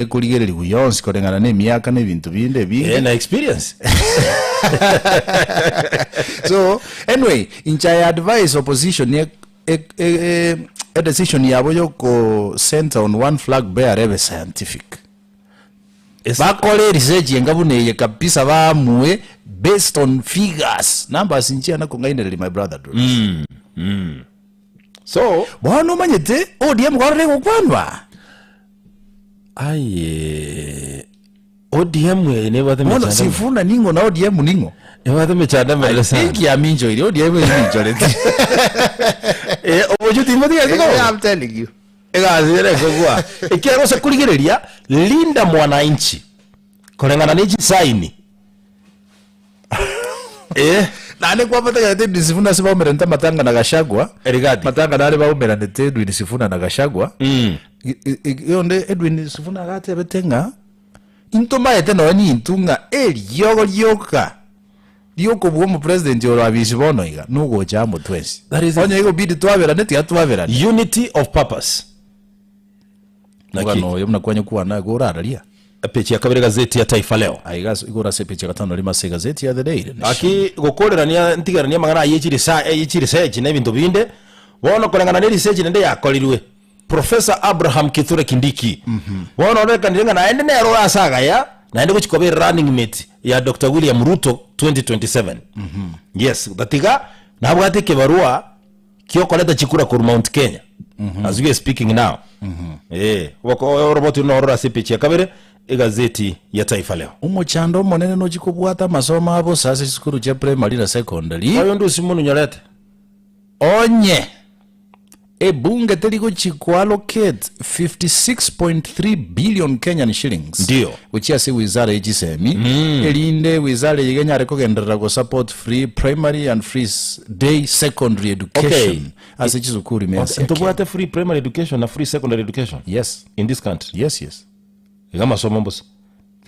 Ekorigererigwa yonsi koreng'ana nemiaka na ebinto binde ebinge. Eh, na experience. So anyway, inche I advise opposition e, e, e, e decision yabo yoko center on one flag bearer ebe scientific. Ese- Bakore research enga buna eye kabisa baamue based on figures. Numbers nchiana kong'ainereria my brother Doris. So, Bono omanyete ODM korora egokwanwa. Aye ODM eye nebwate Bono emechando Sifuna ning'o na ODM ning'o? ebwate emechando emenene sana. Think yaminchoire ODM eminchoreti. Eh, omochie timbotigeti Eh, koba. I'm telling you. Egasi ere ekogwa. Ekiagera gose korigereria Linda Mwananchi koreng'ana ne chisaini. Eh, Naende kwabategerete Edwin Sifuna ase baumeranete Matanga na Gachagua. Rigathi. Matanga nare baumeranete Edwin Sifuna na Gachagua. Mm. Onde Edwin Sifuna agatebete ng'a intomaete nonya nintwe ng'a eriogo rioka riokobua omopresident oro abisi bono iga nogocha amo twensi. That is it. Onye igobidi twaberane tiga twaberane. Unity of purpose. Naki Omogano oyo buna kwanya kwana igo orararia. Epeji ya kabere egazeti ya Taifa Leo. Aiga ase igoro ase epeji ya gatano rimo ase egazeti ya The Daily Nation. Gaki gokorerania ntigeranie amang'ana ayio echirisa echiresearch na ebinto binde, bono koreng'ana ne research naende yakorirwe, Professor Abraham Kithure Kindiki, bono ororekanire ng'a naende nere ore ase agaya naende gochia koba erunning mate ya Doctor William Ruto 2027. Yes, gatiga nabwate ekebarua kiokoreta chikura korwa Mount Kenya as we are speaking now. Eh, oboko oroboti nororo ase epeji ya kabere egazeti ya Taifa Leo. Omochando omonene nochie kobwata amasomo a bosa ase chisukuru chia primary na secondary. Oyo ndusi mono nyorete. Onye ebunge teri gochia koallocate 56.3 billion Kenyan shillings Ndio. gochia ase wizara ye chisemi erinde wizara eye enyare kogenderera gosupport free primary and free day secondary education Okay. ase chisukuru ime ase ya Kenya. Ntobwate free primary education na free secondary education Yes. in this country. Yes, yes. Iga amasomo mbosa.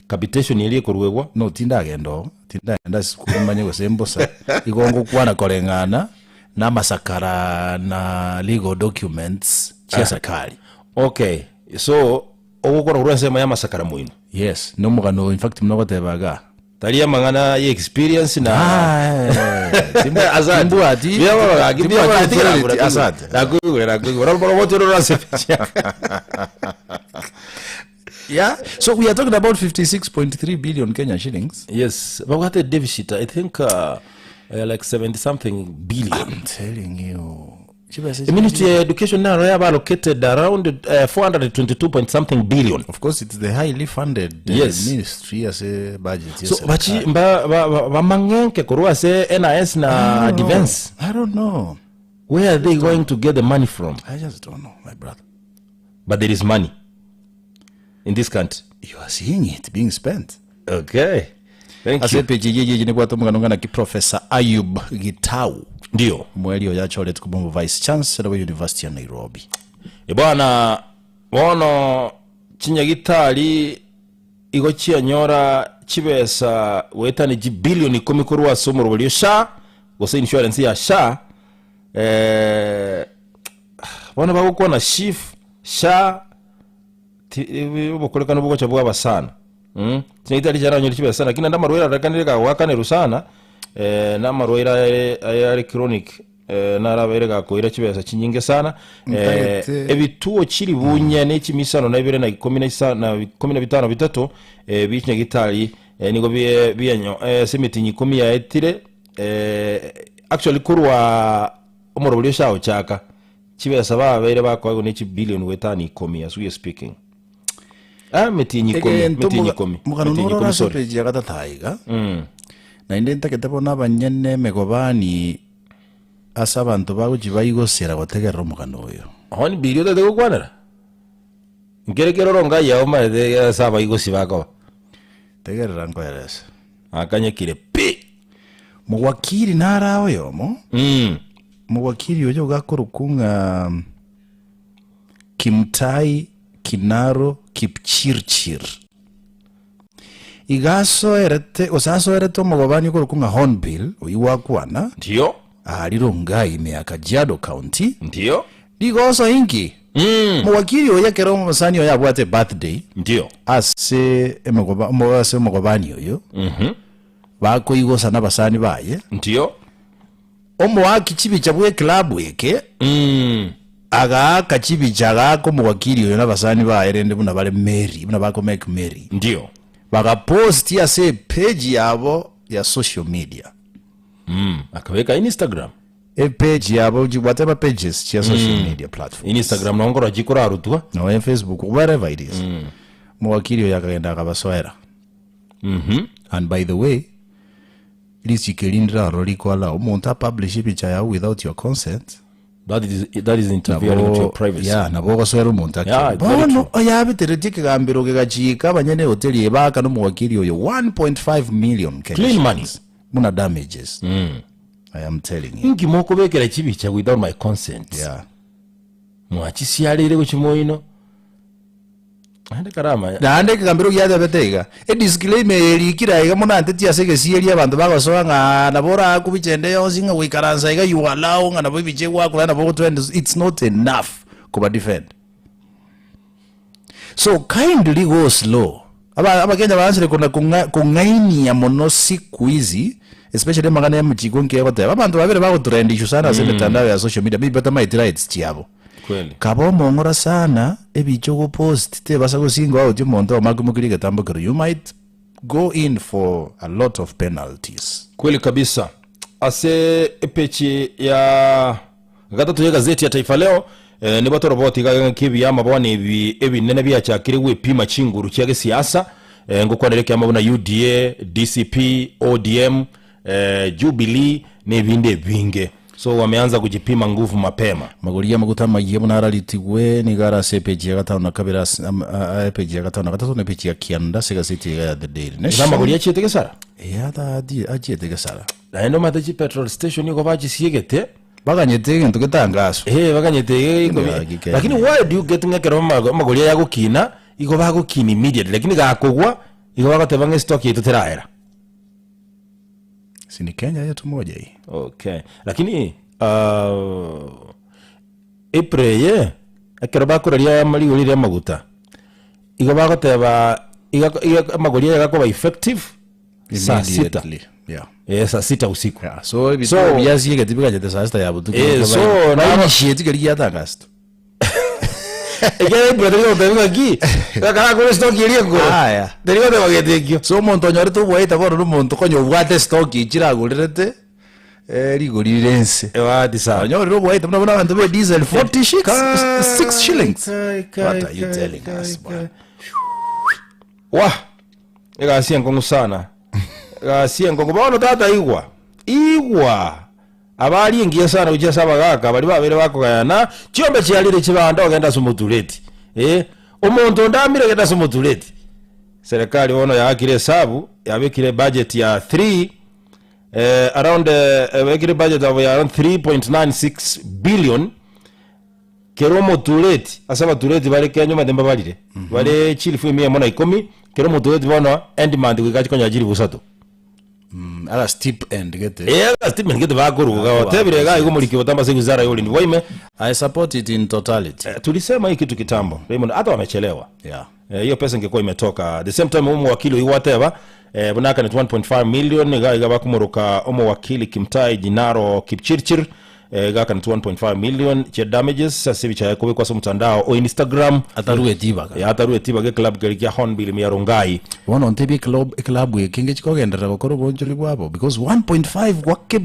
Capitation eria ekoruegwa. No tindagenda oo, tindagenda ase esukuru manye gose mbosa, igo ngokwana koreng'ana na amasakara na legal documents chia serikali. Okay, so ogokora korwa ensemo ya amasakara moino. Yes, na omogano oyo in fact buna ogoteba igaa. Tari amang'ana ya experience na Asante. Timbwati Mbuya bono gaki, mbuya bono timbwati tiga authority, nakura, asante. nakoigure, nakoigure. Oroboti oro rwa ase epicha. Yeah, so we are talking about 56.3 billion Kenyan shillings. Yes, babwate deficit I think uh, uh, like 70 something billion. I'm telling you. Chibesa The Ministry ya Education naro yaba allocated around uh, 422 point something billion. Of course, it's the highly funded uh, Yes. ministry as a budget. Yes, So bachi mba ba- ba- bamang'enke korwa ase NIS na defense. I don't know. Where are they going to get the money from? I just don't know, my brother. But there is money in this country. You are seeing it being spent. Okay. Thank Ase you. epeji eye eye nebwate omogano ng'a naki Professor Ayub Gitau Ndio. omweri oyo achoretwe koba omo Vice Chancellor bwe University ya Nairobi. E bwana bono chinyagitari igo chianyora chibesa goetania chibilioni ikomi korwa ase omoroberio o SHA gose insurance ya SHA eh, bono bagokwana SHIF, SHA ti- eh, obokorekano bogocha bwaba sana mm? Chinyagitari chiaranyore chibesa sana lakini naende amarwaire arorekanire kagoakanerwa sana eh, na amarwaire aye ayare chronic eh, narabeire gakoira chibesa chinyinge sana eh, Ntagete- ebituo chiribunya ne chimisano na ibere na ikomi na isa na ikomi na bitano bitato eh, bichinyagitari eh, nigo bie- bianyo eh, ase emitinyi ikomi yaetire eh, actually korwa omorobori oshagochaka Chibesa babeire bakoegwa ne chibillion goetania ikomi as we are speaking. Ah, metienyi ikomi, Egento metienyi moga- ikomi, mogano metienyi norora ikomi, ase sorry. epeji ya gatato aiga naende ntagete bono abanyene emegobani ase abanto bagochi baigosera gotegerera omogano oyo Hon biria otagete gokwanera? Nkere kere oro ngai yao omanyete ase abaigosi bakoba. Tegerera nkoerese. Akanyekire pi! Mogwakiri nare oyomo, Mm. mogwakiri oyo gakorokwa ng'a Kimtai Kinaro Kipchirchir. Iga asoerete gose asoerete omogobani okorokwa ng'a Hornbill, oyio gwakwana, Ndio. aria Rongai ime ya Kajiado County, Ndio. rigoso inki? Omowakiri oyo ekero omosani oyo abwate ebirthday, Ndio. ase emogoba omo ase omogobani oyo, bakoigosa nabasani baye, Ndio. omoaki chibicha bw'eklabu eke, agaaka chibicha agaaka omowakiri oyo nabasani baye rende buna bare merry, buna bako make merry. Ndio. Bagaposti ase epage yabo ya social media. Akabeka Instagram. Epage yabo, whatever pages chia social media platforms. Instagram nabo nkorora chikorarutwa. Nonya Facebook, wherever it is. Omowakiri oyo akagenda akabasoera. And by the way, richiko eri ndire aroro riko allow omonto apublish epicha yao without your consent. That is, that is interfering with your privacy. Yeah, nabo ogosoera omonto Yeah, akere. it's very Bono true. oyabeteretie ekegambero gegachika abanyene ehoteli eye baakane omowakiri oyo 1.5 million Kenya Clean money. shillings buna damages. I am telling you. Inki mokobekera chibicha without my consent? Yeah. Mwachisiareire gochia moino. Naende karama. Naende ekegambero giatebete iga, Edisclaimer eye erikire aiga monantetie ase egesieri abanto bagosoa ng'a nabo oraakwe bicha ende yonsi ng'a goikaransa iga you allow ng'a nabo ebicha egwakora nabo ogotwend it's not enough koba defend. So kindly go slow. Aba abakenya baansire kona kong'a kong'ainia mono siku hizi especially amang'ana ya amachiko nki egoteba abanto babere bagotrend issue sana ase emitandao ya social media maybe batamaeti rights chiabo. Kweli. Kaba omong'ora sana, ebicha ogopost tebasa gosingo out omonto omo akoimokerie egetambo kero you might go in for a lot of penalties. Kweli kabisa. Ase epeji ya gatato y'egazeti ya Taifa Leo eh, nigo toroboti iga ng'aki ebiama bono ebi ebinene biachakire gwepima chinguru chia gesiasa eh, ngokwanera ekiama buna UDA, DCP, ODM eh, Jubilee na ebinde ebinge so wameanza kujipima nguvu mapema. Amagori y'amaguta amayia buna araritigwe nigo are ase epeji ya gatano na kabere ase am- a- a- epeji ya gatano na gatato na epeji ya kianda ase egaseti iga ya The Daily Ase Nation. amagori achiete gesara Ee, ata ati- achiete gesara. naende omanyete chipetrol station nigo bachisiegete Baganyete egento getangaswe. Eh, baganyete iga Kende ikomi. gaki Kenya. Lakini why do you get ng'a ekero amago- amagori aya agokina, igo bagokina immediately, lakini gakogwa, igo bagoteba ng'a estock yaito teraera. Si ni Kenya yetu moja hii. Okay. Lakini uh, April eye ekero bakoraria amarigori ria amaguta igo bagoteba iga iga amagori aya gakoba effective saa sita Immediately. Yeah. eh, saa sita usiku Yeah. So ebinto So- biasiegete bigachete saa sita ya botuko. Eh, so, na nabo- initiate keri giatangaswa. Ekero April tari goteba ng'aki gakarakore stock eria enkoro Aya. tari goteba gento ekio So omonto onyorete oboeta bono na omonto konya obwate stock echiragorerete eh, rigori rire ense. Ebahati sana Onyorire oboeta buna buna abanto be diesel 46 Kai, 6 shillings. kai, kai, What are you kai, telling kai, us, kai. bwana? Wah! Egasi enkong'u sana. Egasi enkong'u. Bono tata igwa. Igwa! Abari engiya sana gochia ase abagaka baria babeire bakogayana, chiombe chiarire chibanda ogende ase omotureti. Eh, omonto onde amire ogende ase omotureti. Serikali bono yaakire esabu, yabekire ebudget ya 3 eh, around eh, ebekire budget abo ya around 3.96 billion Kera omotureti, ase abatureti bare Kenya omanyete mbabarire, bare chilifu emia emo na ikomi, kera omotureti bono end month goika achie konyora chilifu isato. Ara steep end gete. Eh, aga steep end gete bakoruga, otebire iga iga omoriki botambe ase wizara ya oborendi bwaime. I support it in totality. Eh, tulisema hii kitu kitambo Raymond, hata wamechelewa. Yeah. Eh, hiyo pesa ingekuwa imetoka the same time omowakili oyio gwateba eh, buna akaneti 1.5 million iga iga bakomoroka omowakili Kimtai Jinaro Kipchirchir eh, iga akaneti 1.5 million chia damages ase ebicha yaye kobekwa ase omotandao o Instagram Atarueti ibaga. Eh, atarueti ibaga eclub keria kia Hornbill ime ya Rongai Bono ntebie eclub eclub eke ngechi kogenderera gokora oboonchori bwabo because 1.5 gwake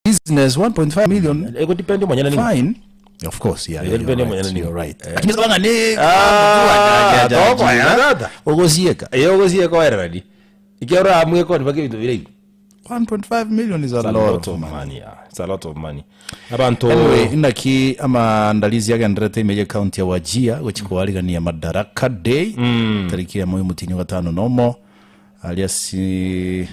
business 1.5 million Ego depend omonyene ning'o? fine of course yeah, yeah, Ego depend you're omonyene right, ning'o? you're right. Lakini sasa bang'a ne Ah, tokoyana tata. ogosieka Eye ogosieka oererani ekiagera oramwe ekoni mpaka ebinto bire igo 1.5 million is a It's a lot lot of of money. money, yeah. It's a lot of money. Abanto Anyway, inaki amaandalizi agenderete ime ye county ya Wajir gochia koarigania Madaraka Day tariki emo y'omotienyi o gatano nomo aria ase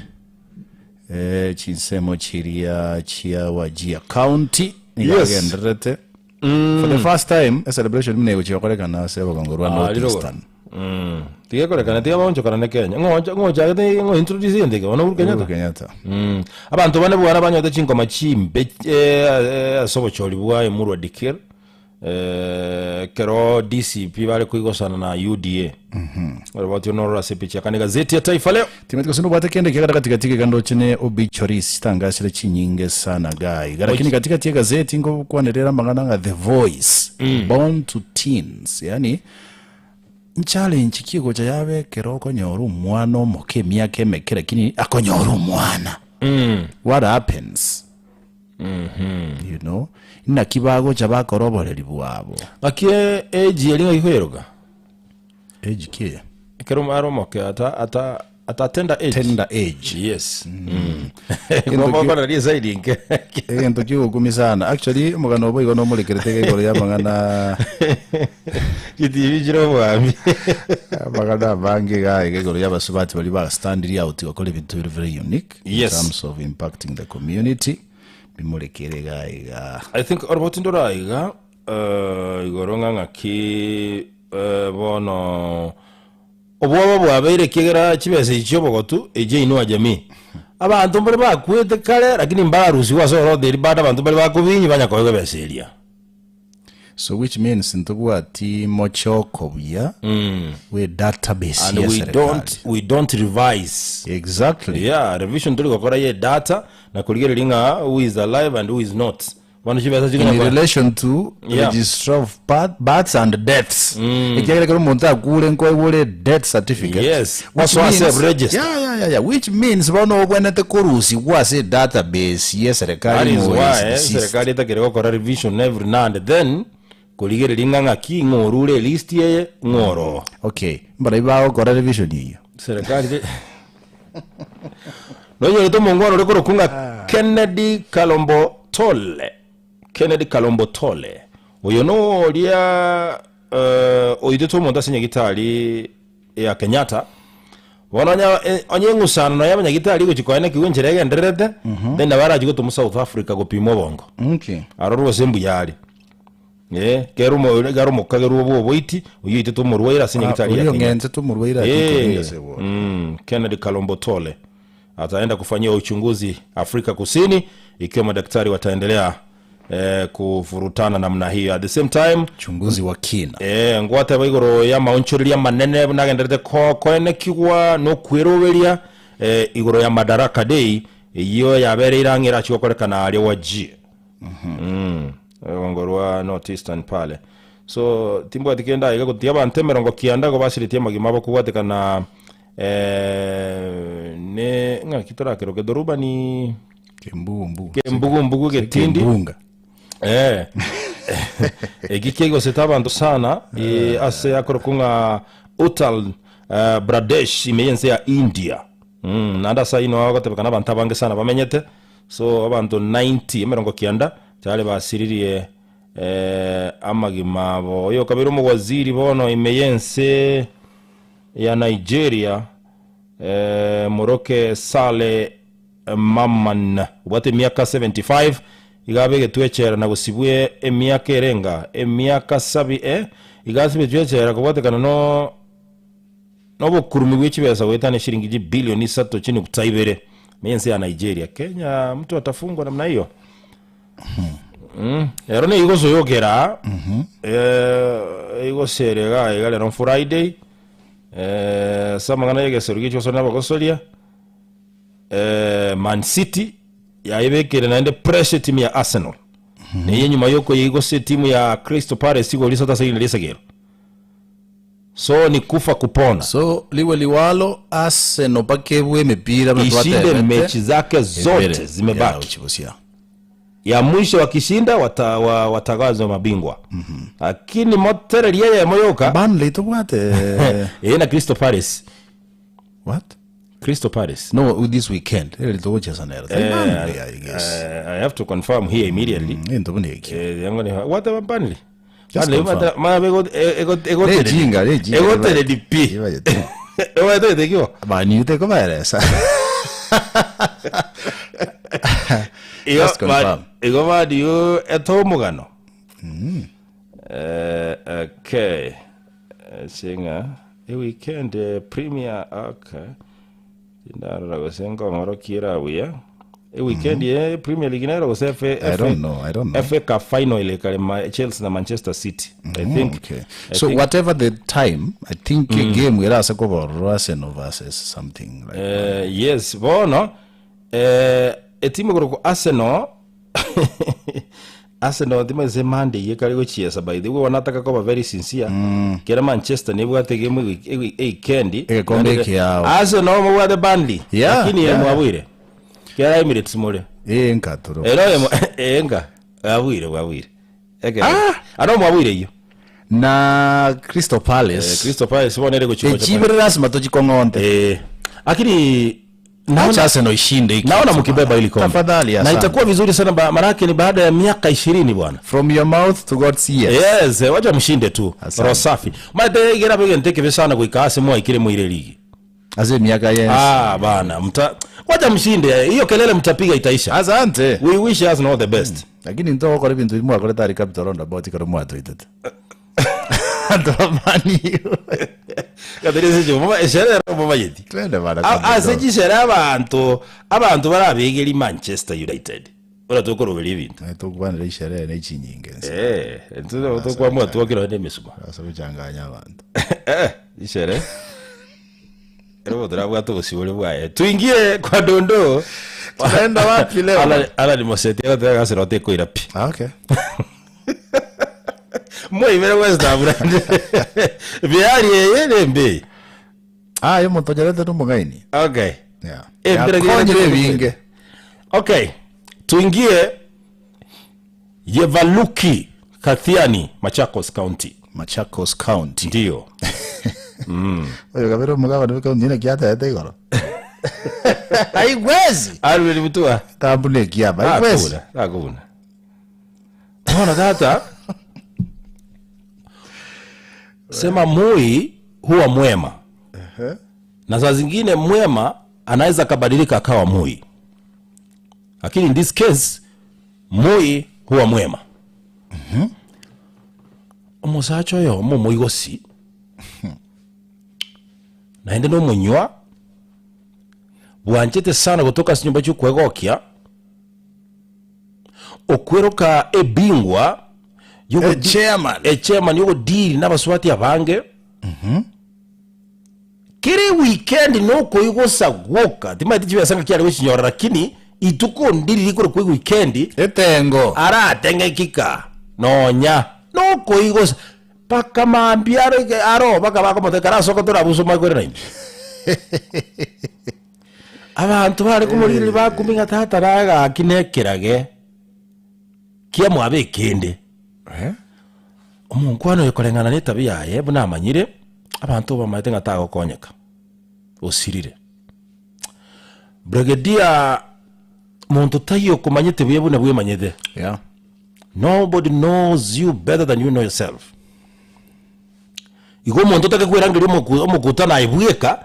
Eh, chinsemo chiria chia Wajir County nigo Yes. agendererete for the first time a celebration buna egochia gokorekana ase obogongo rwa Ah, North rirogo. Eastern Mm. Tigekorekana tiga baonchokana ne Kenya. Ng'o ng'ochagete ng'o introduce egento eke bono Uhuru Uhuru Kenyatta. Kenyatta Mm. Abanto bane bwana banyote chingoma chimbe eh, eh, ase obochori bwa Emurua Dikirr. Eh, ekero DCP bare koigosana na UDA. Oroboti oro nororo ase epicha ya kane gazeti ya Taifa Leo. Timothy gose nobwate kende kiagera gatigati iga ndoche ne obituaries chitangasire chinyinge sana iga iga lakini gatigati egazeti ngokwanerera amang'ana ng'a the voice born to teens yaani nchallenge ki egocha yaba ekero okonyora omwana omoke emiaka emeke lakini akonyora omwana what happens you know naki bagocha bakora oboreri bwabo Ng'aki age eria ng'aki koyeroka? Age ki eye? Ekero are omoke ata ata ata tender age. Tender age. Yes. Egento Gokora ria side inke. Egento kiogokumia sana. Actually omogano obo igo nomorekerete iga igoro y'amang'ana Chitibi chire obwami. amang'ana amange iga iga igoro y'abasubati baria bastandirie out gokora ebinto bire very unique Yes. in terms of impacting the community bimorekere iga iga. I think oroboti ndore aiga eh, igoro ng'a ng'aki eh, bono obwoba bwabeire ekiagera chibesa echi chiobogotu echi inua jamii. Abanto mbare bakwete kare lakini mbararusigwe ase orodha eri bado abanto mbare bakobinyi banya koegwa ebesa eria. So which means ntobwati mochoko buya bwe database And ye we serikali. don't, we don't revise. Exactly. Yeah, revision tori gokora ye data na korigereria ng'a who is alive and who is not. Bono chibesa In chikonyakora. relation to Yeah. registrar of birth, births and deaths. Ekiagera ekero omonto akure nkoegwa ore death certificate. Yes. Which Osoa ase means- register. Yeah, yeah, yeah, yeah. Which means bono obwenerete korusigwa ase database ye That serikali is ng'o why is eh, deceased. serikali etakire gokora revision every now and then korigereria ng'a ng'aki ng'o orure elist eye ng'o oroo. Okay, mbarai bagokora revision eyio? Serikali te Nonyorete omongwana ore korokwa ng'a Kennedy Kalombo Tole. Kennedy Kalombo Tole. Oyo noria eh, oitete omonto ase nyagitari ya Kenyatta. Bono onye eh, onye eng'usano nonya abanyagitari egochi koenekigwa enchera egendererete, then nabo arachi gotomwa South Africa gopima obongo. Okay. Arorwe gose mbuya are. Eh, kera omo kera omokagerwa bwa oboiti, oyio oitete omorwaire ase nyagitari Oria ya Kenyatta. ong'entete omorwaire ake Eh, koringa ase bworo. Kennedy Kalombo Tole ataenda kufanyia uchunguzi Afrika Kusini ikiwa madaktari wataendelea eh, kuvurutana namna hiyo. At the same time Uchunguzi wa kina. eh, ngwateba igoro y'amaonchoreria amanene buna agenderete ko- koenekigwa nokweroberia eh, igoro ya Madaraka Day eyio yabereire ang'e erachi gokorekana aria Wajir. Mm. Orogongo rwa North Eastern pale. So timbwati kende aiga gotiga abanto emerongo kianda igo basiretie amagima abo kobwatekana eh, ne ng'aki torakeroke dhoruba ni Kembugumbugu. kembugumbugu getindi Kembunga. Eh. Eki kiaigosete abanto sana eh, ase akorokwa ng'a Uttar eh, Pradesh ime y'ense ya India. Mm, naende ase ayio nigo agotebekana abanto abange sana bamenyete So abanto 90, emerongo kianda, tayari basiririe amagima abo. Oyo okabeire omowaziri bono ime y'ense ya Nigeria, moroke Sale Mamman, obwate emiaka 75, iga abegetwe echela na gosibwa emiaka erenga emiaka sabi eh, iga asibetwe echela kobwatekana no Nobokurumi bwe chibesa goetana eshiringi chibilioni isato chinukta ibere ne ense ya Nigeria. Kenya mtu atafungwa namna hiyo? Mm. Ero nigo igosoyokera eh, igosere iga iga rero Friday eh, ase amang'ana ya egesero gia chigosoria na abagosoria eh, Man City yaebekire naende pressure etimu ya Arsenal neye nyuma yokoyeigose etimu ya Crystal Palace igori isato ase rigena ria esegero So ni kufa kupona. So liwe liwalo Arsenal mpaka ebue emepira buna Ishinde twatebete. mechi zake zote Ebere. zimebaki. Ya, uchibusia. Ya mwisho wakishinda wata, wa, watagazwa mabingwa. Lakini motereria eyemo yoka Burnley tobwate eye na Crystal Palace. what? Crystal Palace. No, this weekend. Ere togochesa nero. Tari Burnley, I guess. I have to confirm here immediately. Ento buna ekio. Yango ni what about Burnley? Just Burnley confirm. mata ma ego ego ego Rejinga, rejinga. Ego teredi pi. Ibaye tu. Ego teredi kio. Banyute kobaeresa. Igo Just confirm. igo badi yo eto omogano. Eh, okay. Singa e weekend eh, premier okay. Ndarora gose nkong'orokia era buya. Eweekend ye Premier League nero gose FA, I don't know, I don't know. FA Cup final ile kare ma Chelsea na Manchester City. I think. Okay. I So think, whatever the time, I think a game erase koba ororo Arsenal versus something like eh, yes, bono eh, etimu igoro Arsenal Arsenal timanyete Monday eye kare gochiesa by the way wanataka koba very sincere kera Manchester nebwate game ewi- ewi- eweekend Egekombe Naende- ekiao. Arsenal mobwate Burnley Yeah, lakini yeah. mwabwire kera Emirates more Eh, nkatoro. ero emo enga bwabwire bwabwire Ekero. Ano mwabwire iyo Na Crystal Palace. Crystal Palace bono ere gochia gocha Echibere lazima tochikong'onte. eh lakini Acha naona Arsenal ishinde hiki. naona mkibeba hili kombe Tafadhali na asante. itakuwa vizuri sana ba, manake ni baada ya miaka ishirini bwana From your mouth to God's ears. yes eh, wacha mshinde tu Asante. roho safi mate igera bige nteke sana kuikaa ase mwaikire mwire ligi Ase miaka yes. ah bana mta wacha mshinde hiyo kelele mtapiga itaisha Asante. we wish us all the best Lakini ntogokora ebinto bimwe mwakorete ari capital roundabout ekero mwatoitete. Anto bamani. Gaterese chuma mama eshere mama yeti Twende bana. ase chishere abanto abanto barabegeri Manchester United ora tokorobera ebinto Tokwanera isherehe ne chinyinge nse. eh tokwamua twokira ne misuma Ase gochanganya abanto. Eh, ishere ero turabwata obosibore bwaye tuingie kwa dondo Tunaenda wapi leo? Ala- ala ni moseti agatega gasero tekoira pi Ah, okay. mwaibere West Ham biari eye nembe Ah, yo motojarete n'omugaini. okay Yeah. Eh, mbere Yakonyire gere- ebinge. okay tuingie Yevaluki Kathiani Machakos County Machakos County. ndio Oyo kabere omugabane bwe county ine kiatete igoro. Haiwezi. Alfred Mutua Tambu ne kiaba. Haiwezi. akuna akuna Ona tata sema mui huwa mwema na saa zingine mwema anaweza akabadilika akawa mui lakini in this case mui huwa mwema omosacha oyo omo moigosi naende nomonywa bwanchete sana gotoka ase nyomba chiokwegokia okweroka ebingwa yogo- A chairman. a chairman yogodiri n'abaswati abange kiri weekend nokoigosa gwoka timaeti chibesa ng'a kiare gochinyora lakini ituko ndiri rikore kwe weekend Etengo. arateng'ekika nonya nokoigosa paka mambia aro aro paka bakomoteka arasoka torabusa makwere nainde abanto bare komoriri bakumi ng'a tata ragaki nekerage kiamwabe ekende Eh? omonkwano oyo koreng'ana na etabi yaye buna amanyire abanto bamaete ng'a tagokonyeka osirire brigadier monto taiyo okomanyete buya buna bwemanyete Yeah. nobody knows you better than you know yourself igo omonto otake kwerangeria omoku- omokutano aye bweka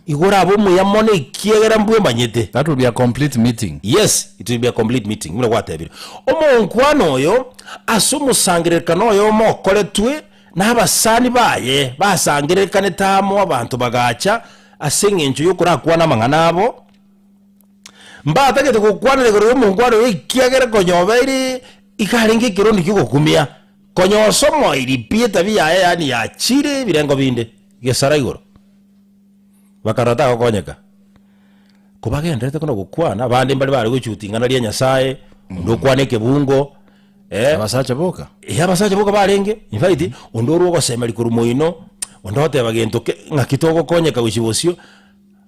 igo orabe omuya mono ekiegera mbwemanyete That will be a complete meeting. yes it will be a complete meeting buna gwatebire omonkwano oyo ase omosangererekano oyo omokoretwe na abasani baye basangererekanete amo abanto bagacha ase eng'encho yokorakwana amang'ana abo mbatagete gokwanera igoro ya omonkwano oyo ekiagera konyobeire ikarenge ekerondi kiogokumia konyosa omoiri pi etabi yaye yaani yachire ebirengo binde gesara igoro bakarora tagokonyeka kobagenderete kono gokwana abande mbare bare gochuta ing'ana ria nyasaye onde okwana ekebungo eh, Abasacha boka. eh, abasacha boka barenge in fact onde orwa ogosemeri korwa moino onde oteba gento ke ng'aki togokonyeka gochia bosio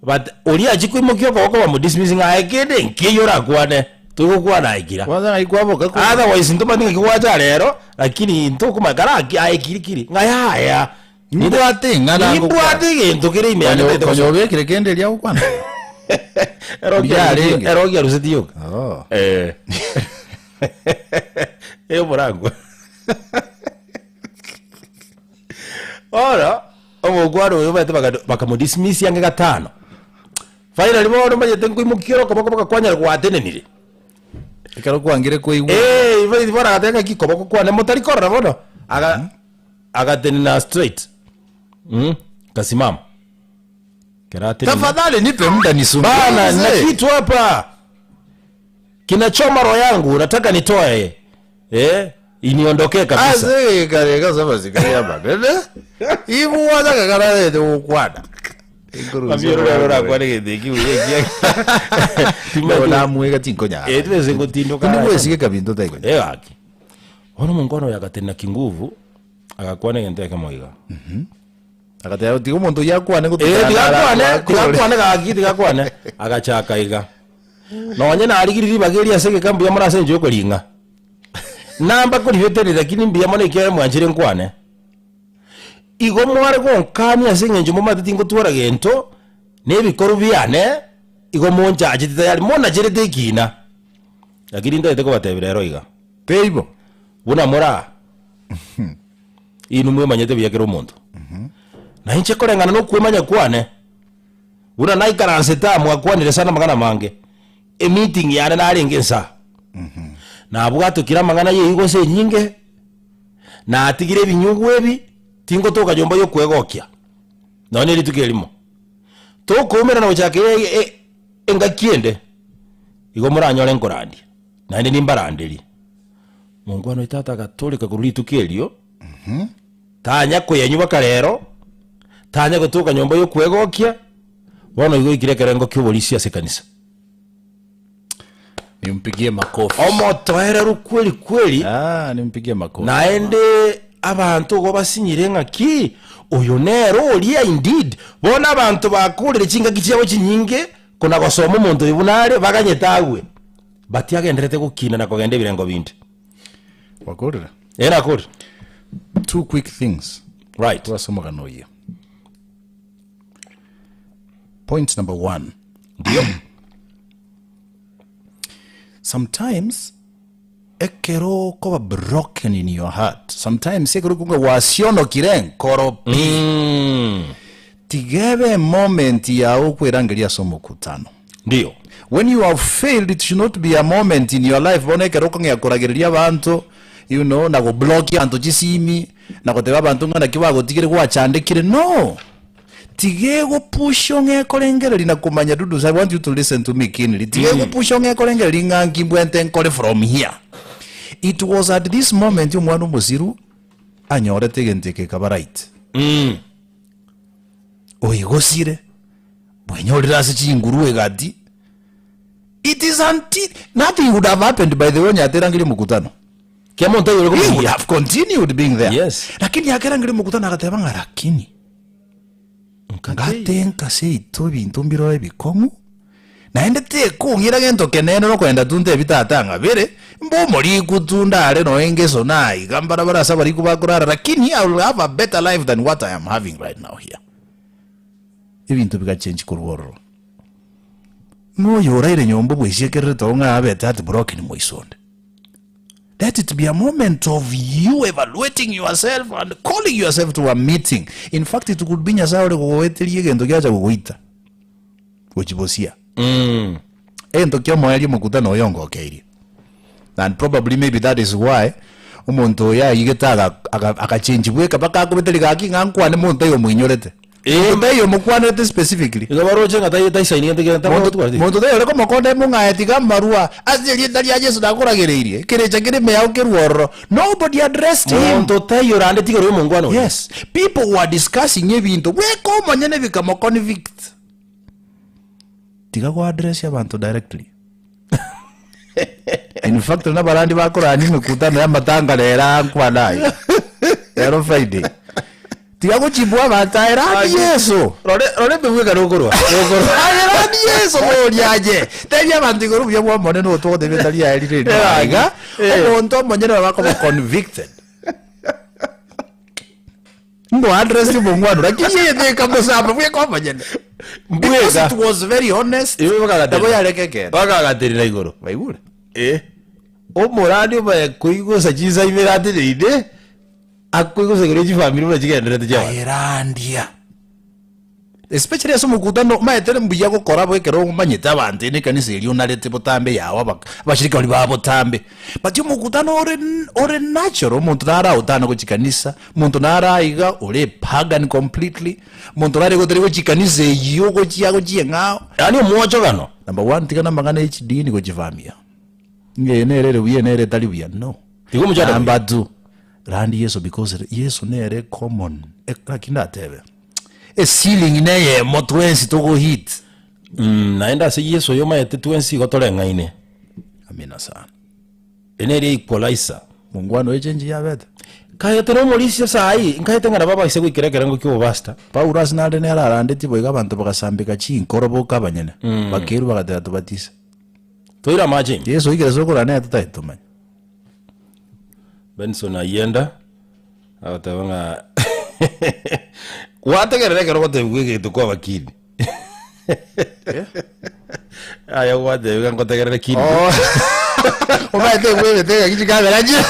but oria achia koimokia okoboko bamodismiss ng'a aye kende nkiyo orakwane togokwana aye kira Kwanza naikwaboka ko. otherwise ntomanyete ng'aki gwacha rero lakini ntokoma kara aki aye kiri kiri ng'a yaya Nimbwate ing'ana ngokwana. nimbwate egento kere ime yane Konyo ntaete konyo gosoa. obekire kende eria gokwana. Yarenge. Erogi aruseti yoka Oh. Eh. Eyo morango. Ora omogwaro oyo baete bakamodismiss yange gatano. Finally bono manyete nkoimokia okoboko bakakwanyara gwatenenire. Ekero kwangire koigwa. Eh, ibo bono agateba ng'aki koboko kwane motari korora bono. Aga agatenena straight. Mm. Kasimama. Keratenena. Tafadhali nipe muda Bana na nisungumze. kitu hapa. Kinachoma roho yangu nataka nitoe eh, iniondokee kabisa. Ase egekare ase amasikani amanene, ibwate akakararete gokwana. Mambia oro rero orakwane gento eki buya ekiagera Nabo namwega tinkonyara. Eh, tibese ngotindoka Tindi gwesigeka binto taikonyara. Eh, gaki. Bono omonkwana oyo agatenena kinguvu agakwana egento ekemo iga. Agateba tiga omonto oyio akwane Eh, gotuka tiga akwane, akore. tiga akwane gaki, tiga akwane. Agachaka iga. Nonye narigiri ribaga eri ase egeka mbuya mono ase enchera yokoring'a. Namba koribetereri lakini mbuya mono ekiagera mwanchire nkwane. Igo mware gonkania ase eng'encho momanyete tingotwara gento, na ebikoru biane, igo monchachete tayari, monacherete ekina. Lakini ntagete kobatebia rero iga, Teibo. buna more aa, inwe mwemanyete buya kera omonto. Na inche koreng'ana na okwemanya kwane, Buna naikaransete aa mwakwanire sana amang'ana amange, emeeting yane narenge insaa. Nabwatokire amang'ana ya egoso enyinge, natigire ebinyugwa ebi, tingotoka nyomba yokwegokia nonya ne rituko erimo. Tokoumerana gochaka e- e- engaki ende, igo moranyore nkorandia, naende nimbaranderie. Mongwana oyo tata agatoreka korwa rituko erio. Tanya koyanywa mpaka rero, tanya gotoka nyomba y'okwegokia, bono igo oikire ekerengo ki'oborisia ase ekanisa. Nimpigie makofi. Omotoereru kweli kweli, Ah, nimpigie makofi. naende abanto igo basinyire ng'a ki, oyo nere oria indeed. Bono abanto bakorire chingaki chiabo chinyinge kona gosoma omonto oyo buna are, baganyete agwe, but agenderete gokina na kogenda ebirengo binde. Wakorire? Ee nakorire. Two quick things. Right. Korwa ase omogano oyio. Point number one. Ndio. Sometimes ekero okoba broken in your heart, sometimes ekero okunga gwasionokire nkoro pi. Mm. Tiga ebe moment yao okwerangeria ase omokutano. Ndio. When you have failed it should not be a moment in your life bono ekero okong'ea koragereria abanto you know na goblock abanto chisimi na goteba abanto ng'a naki bagotigire gwachandekire no! Tiga egopushe ong'e korengereria na komanya Dudus I want you to listen to me keenly tiga egopushe ong'e korengereria ng'a nki mbwente nkore from here. It was at this moment omwana omosiru anyorete egento eke ekaba right. Oigosire. Bwenyorire ase chinguru egati. It is until nothing would have happened by the way onye aterangeria mokutano. Kia monto aigure He would komoyia. have continued being there. Yes. Lakini akerangeria mokutano agateba ng'a lakini ngate nkaseito ebinto mbiro ebikong'u naende tekong'ira gento kenene nokoenda tu ntebi tata ng'a bere mbe omoriku tu ndare noe ngeso naiga mbarabara ase abariku bakorara lakini I will have a better life than what I am having right now here. Ebinto bigachenchi korwa ororo. Ng'a oyo oraire nyomba obwesiekererete oo ng'a abete heartbroken moiso onde. Let it be a moment of you evaluating yourself and calling yourself to a meeting. In fact, it could be Nyasaye ore gogoeteria egento giacha gogoita gochibosia. Egento kia omoerio omokutano oyo ongokeirie. And probably maybe that is why omonto oyo aigete aga- aga- agachenchi bweka mpaka akobete rigaki ng'a nkwane monto oyo omoinyorete. Monto taiyo omokwanerete specifically. Igo baroche ng'a tai- taisaini gento kende Monto tabwati. monto taiyo ore komokonda emong'aye tiga amarwa ase erieta ria Yeso nakoragereirie, ekerecha kere ime yao kerwe ororo. Nobody addressed him. Monto taiyo orande tigere omongwana oria. Yes, people were discussing ebinto bweka omonyene bikamoconvict. Tiga go address abanto directly. In fact nabarandi bakorania emekutano ya amatanga rero aa nkwana aye. Rero Friday. Tiga gochibwa abanto aye randi Yeso. Rore rore mbebweka nokorwa. Nokorwa. Aye randi Yeso boria aye. Tebia abanto igoro buya bwa Omonene otogotebia etari yaye rire riria iga. Omonto omonyene bakoba convicted. Mbo address omong'wana lakini yeye tekamosamba bweka omonyene. Because Mbweka. it was very honest. Iwe bakagatera. Nabo yareke ekero. Bakagaterera igoro. Baigure. Eh. Omorani omaye koigosa chinsa ibere ateneine, akoigosa igoro ye chifamiri buna chigendererete chiabanto. Ayerandia. Especially ase omokutano omanyete mbuya gokora bo ekero omanyete abanto ene ekanisa eria onarete botambe yago aba abashirika baria ba botambe. But omokutano ore ore natural omonto nare aotana gochia kanisa, omonto nare aiga ore pagan completely, omonto nare gotari gochia kanisa eyio ogochia gochia eng'ao. Yaani omwochogano. Number one tiga na amang'ana ya chidini gochivamia. Ng'a eye nere ere buya, eye nere etari buya, no. Tiga omochando buya. Number two, randi Yeso because Yeso nere common, naki ndatebe, eceiling neyemo twensi togohit. Naende ase Yeso oyo omaete twensi igo toreng'aine. Amina sana. Eye nere equalizer. Mongwana oyo echenji yabete. Nkaete nomorisia saii, nkaete ng'a nabo abaise goikera ekerengo ki'obopastor. Paulo ase nare nere arandetie boigo abanto bagasambeka chinkoro boka abanyene, bakerwa bagateba tobatise. Toire amache ime. Yeso oikire ase okorora nere totagete tomanye. Benson Ayenda agoteba ng'a gwategerera ekero ogotebiwa egento kwaba keen. Aye gwatebiwa ngotegerere keen. Omanyete ebwebete ng'aki chikamera chire.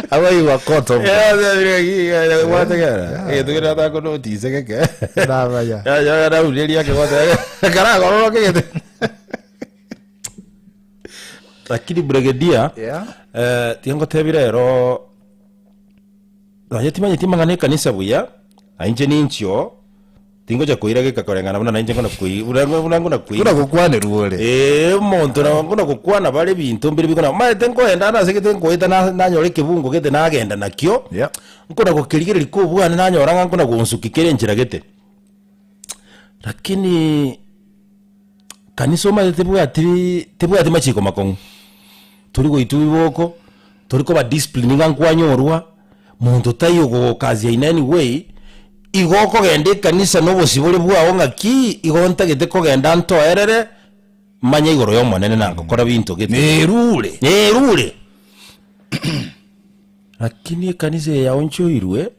Abaigwa caught off guard. Gwategerera egento kere nataka konotice geke. Nabaya. Naraureria ake gwateba karagororoke egento. Lakini brigadier, Yeah. eh, tiga ngotebi rero nonye timanyeti amang'ana ekanisa buya, na inche ninchio, tingocha koira geka koreng'ana buna nainche nkona koi buna buna nkona koi Buna gokwanerwa ore. Eeh, omonto nabo nkona gokwana bare ebinto mbire bikona omanyete nkoenda ande ase gete nkoeta na nanyora ekebungo gete nagenda nakio, Yeah. nkona gokerigereria kobwane nanyora ng'a nkona gonsuki kere enchera gete. Lakini. Kanisa omanyete tebwati tebwati machiko makong'u, tori goitwa iboko, tori koba discipline ng'a nkwanyorwa, monto taiyo ogogokasia in any way, igo okogenda ekanisa na obosibore bwao ng'aki, igo ntagete kogenda ntoerere, manye igoro ya omonene na ngokora binto gete. Nerure. Nerure. Lakini ekanisa eye yaonchoirwe,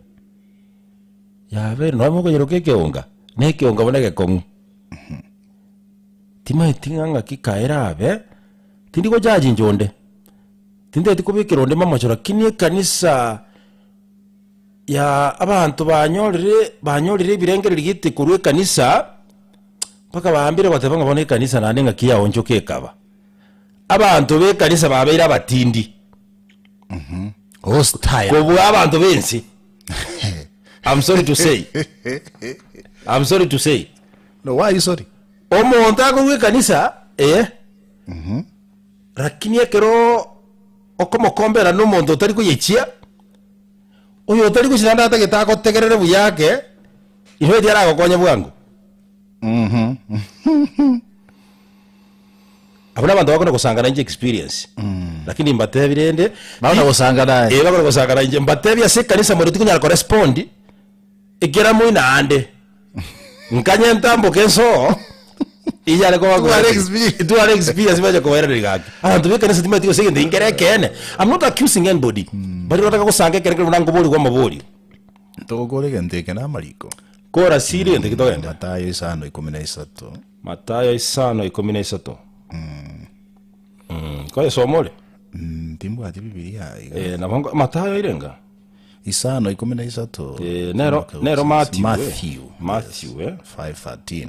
yabeire nonye mokonyeroka ekeonga, na ekeonga buna egekong'u. Timaeti ng'a ng'aki kaerabe, tindi gojaji inche onde, tintageti kobekera onde mamocho lakini ekanisa ya abanto banyorire banyorire ebirengererio gete korwa ekanisa, mpaka baambire goteba ng'a bono ekanisa naende ng'aki yaonchoka ekaba. Abanto ba ekanisa babeire abatindi Hostile. kobua abanto ba ense. I'm sorry to say. I'm sorry to say. No, why you sorry? Omonto akorwa ekanisa eh, lakini ekero okomokombera na omonto otari koyechia, oyo otari gochia naende atagete agotegerere buya ake, inwe tiaragokonye bwango. Abwo nabanto bakona gosanga nainche experience. Lakini mbatebi rende, Bakona gosanga naye. Eh, bakona gosanga nainche. Mbatebi ase ekanisa more tikonyara korespond, ekera moino aande. Nkanye ntamboke ensoo, inyare koba Tware experience. Tware experience bache kobairaneria gaki. Abanto ba ekanisa timanyeti gose egento nkere ekeene. I'm not accusing anybody. Baria bataka gosanga ekere nkere buna nkoborigwa amaborio. Togokora egento eke na amariko. Kora siri egento eke togende. Matayo isano ikomi na isato. Matayo isano ikomi na isato. Koyesoma ore? Timbwati Bibilia iga. Eh, nabo nko- Matayo irenga? Isano ikomi na isato. Eh, nero nero Matthew. eh. Matthew. Matthew, eh. 5:13.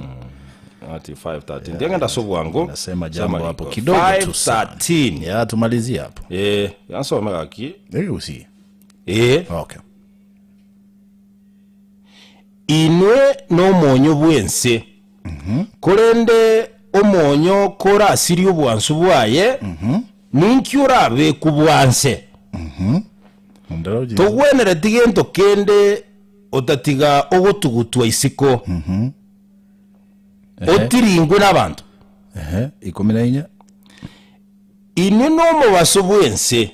Matthew 5:13. Ndiangenda ase obwango. Nasema jambo Sema hapo iko. kidogo tu sana. 5:13. Ya tumalizie hapo. Eh, yansome gaki. Eri usi. Eh, Okay. Inwe nomonyo bw'ense, korende omonyo korasirie obwansu bwaye, ninki orabekwe bwanse? Togwenereti gento kende otatiga ogotugutwa isiko, otiringwe nabanto. Ehe, ikomi na inya. Inwe nomobaso bw'ense.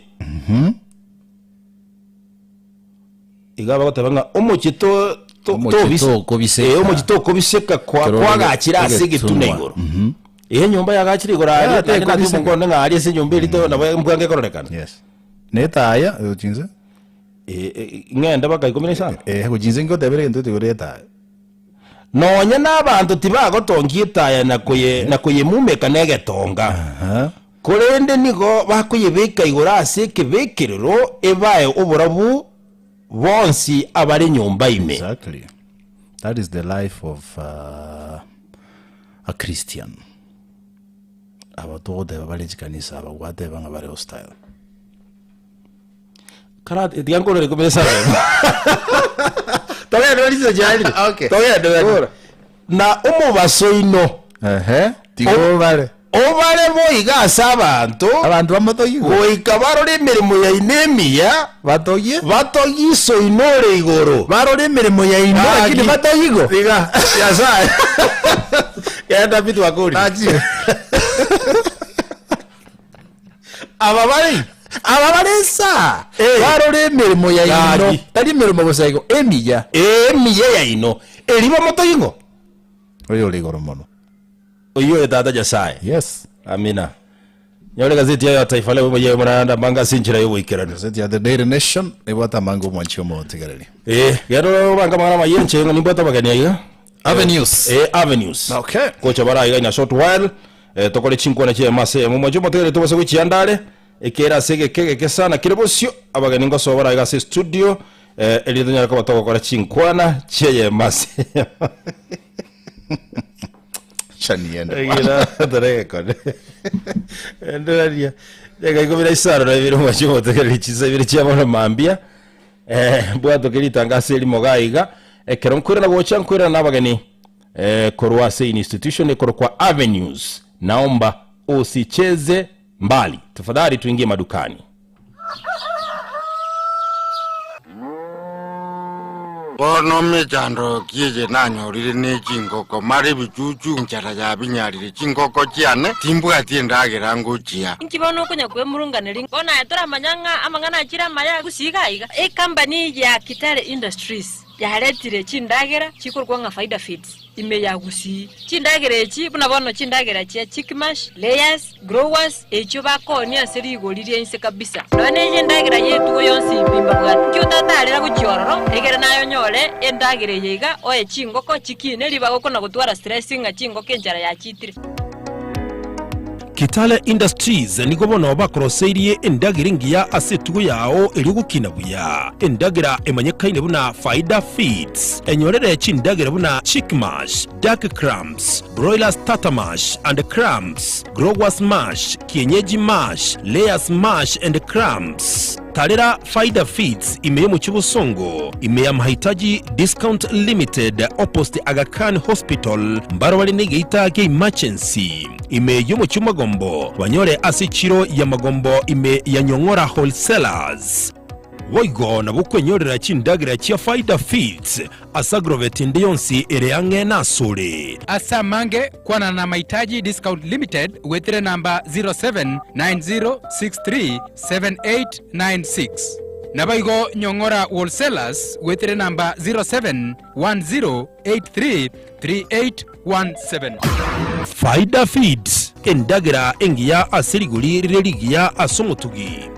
Iga bagoteba ng'a omochie to- to- Omochie tobis- tokobiseka. Eh, omochie tokobiseka kwa- Ekero kwagachire ase egetuna egetunwa. igoro Eh, enyomba yagachire igoro aria Yeah, naende natwe tekobiseka. omonto onde ng'a aria ase enyomba eria to- nabo mbwango ekororekana Yes. Netaya gochinse. Eh, eh, ng'ende baka ikomi na isano Eh, gochinse ngotebera egento igoro etaya. Nonya nabanto tibagotongia etaya na koye, na koyemumeka negetonga, Aha. korende nigo bakoyebeka igoro ase ekebekerero ebae oborabu bonsi abare nyomba ime. Exactly. That is the life of uh, a Christian. Aba togoteba bare chikanisa aba gwateba ng'a bare hostile. Kara tiga nkorere ikomi na isano. Togende riso chiarire. Okay. Togende Kora. Na omobaso oino Ehe, tiga obare. Obare boigo ase abanto. Abanto bamotogigwe. Goika barore emeremo yaino emiya. Batogie. Batogie Iso oino ore igoro. Barore emeremo yaino, lakini batogigwe. Tiga, Nyasae. Genda pi twakorire. Nachire. Aba bare Aba bare nsa. Eh. Barore emeremo yaino. Gaki. Tari emeremo bosa igo, emiya. Emiya yaino. Erio bamotogie ng'o? Oyo ore igoro mono. Oyio oyo Tata Nyasae. Yes. Amina. Nyore egazeti yayo ya Taifa Leo eboyie omoranda ambange ase enchera y'oboikeranu. Gazeti ya The Daily Nation ebwate amange omwanchi omotegereri. Eh, genda obange amang'ana amaya enche ng'a nimbwate abageni aiga. Avenues. Eh, avenues. Okay. Gocha bare aiga in a short while. Eh, tokore chinkwana chi'emo ase eyemo. Omwanchi omotegereri tobase gochianda are, ekere ase egeke egeke sana kere bosio, abageni ngosoa bare aiga ase estudio, eh, erio tonyare koba togokora chinkwana chi'eyemo ase eyemo. Acha niende. Egira toregekone. Endereria. Reka ikumi na isano na ibere omwanchi omotegereri chinsa ibere chia bono mambia. Eh, mbwatoke ritangaso erimo iga iga. Ekero nkoirana gocha nkoirana na abageni eh, korwa ase institution ekorokwa Avenues. Naomba usicheze mbali. Tafadhali tuingie madukani. Bono mechando ki eye nanyorire ne chingoko, mara ebichuchu enchara yabinyarire chingoko chiane, timbwati endagera ngochia. Inki bono okonya kwemurunganeria? Bono aye toramanya ng'a amang'ana achire amaya gusii iga iga. Ecompany ya Kitale Industries yaretire chindagera chikorokwa ng'a Faida Feeds ime ya Gusii. Chindagera echi buna bono chindagera chia chick mash, layers, growers, echio bakoonia ase rigori ria inse kabisa. Nonya neye endagera y'etugo yonsi pi mbabwate. Inki otatarera gochia ororo, egere naye onyore endagera eye iga oe chingoko chikine ribaga okona gotwara stress ng'a chingoko enchara yachitire. Kitale Industries nigo bono bakoroseirie endagera engiya ase etugo yao erio gokina buya. Endagera emanyekaine buna Faida Feeds. Enyorere chindagera buna chick mash, duck crumbs, broiler starter mash and crumbs, growers mash, kienyeji mash, layers mash and crumbs. Tarera Faida Feeds ime y'omochie Bosongo, ime ya Mahitaji Discount Limited opposite Aga Khan Hospital, mbaro bare negeita kia emergency. Ime y'omochie Magombo, banyore ase echiro ya Magombo ime ya Nyong'ora Wholesalers. Boigo nabo okwenyorera chindagera chia Faida Feeds ase agrovet ende yonsi ere ang'e nasore. Ase amange, kwana na Mahitaji Discount Limited goetera enamba 0790637896. Naboigo Nyong'ora Wholesalers goetera enamba 0710833817. Faida Feeds, endagera engiya ase rigori rire rigiya ase omotugi.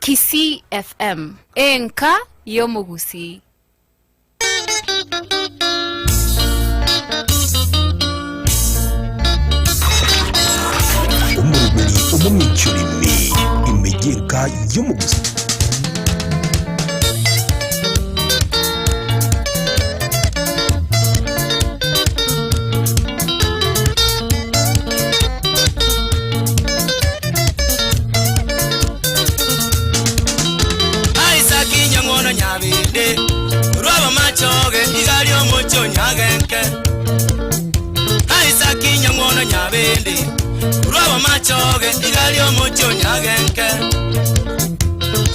Kisii FM, enka y'omogusii. Omoroberi omominchori ime y'enka y'omogusii. Isaki nyang'wono nyabinde, korwa abamachoge iga ri'omochie o Nyagenke. Isaki nyang'wono nyabinde, korwa abamachoge iga ri'omochie o Nyagenke.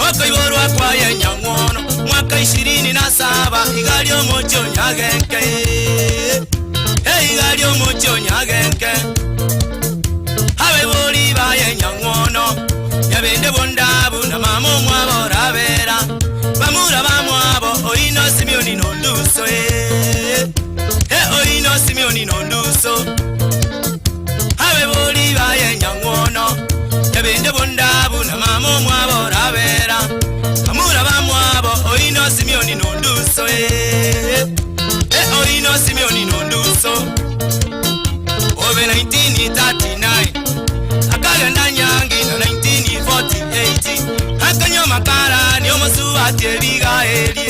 Okoiborwa kwaye nyang'wono, mwaka ishirini na saba iga ri'omochie o Nyagenke. Iga ri'omochie o Nyagenke. Abaibori baye nyang'wono, nyabende bondabu na mama omwabo orabera, bamura bamwabo oino Simioni nonduso eh, eh oino Simioni nonduso. Abaibori baye nyang'wono, nyabende bondabu na mama omwabo orabera, bamura bamwabo oino Simioni nonduso eh, eh oino Simioni nonduso. Obe 1939 akagenda nyangi na 1948 akanywa amakara ni omosubati ebigaeri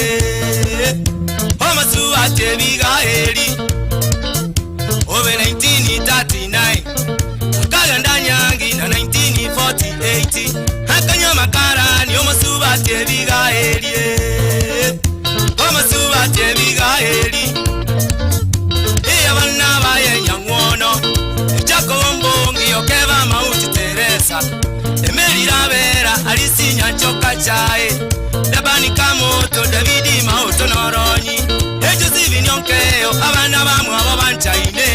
omosubati ebigaeri obe 1939 akagenda nyangi na 1948 akanywa amakara ni omosubati ebigaeri omosubati ebigaeri. Joyce Nyanchoka Chae, Labani Kamoto, Davidi Maoto Noronyi, Ejosibi Nyonkeo, abana bamwabo banchaine,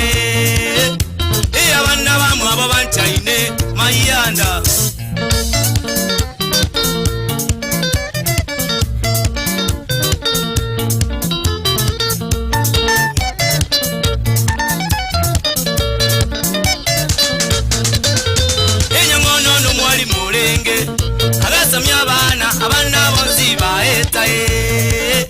Eh, abana bamwabo banchaine, Mayanda. Enyang'ono nomwalimu orenge agasomia abana, abana bonsi baetae.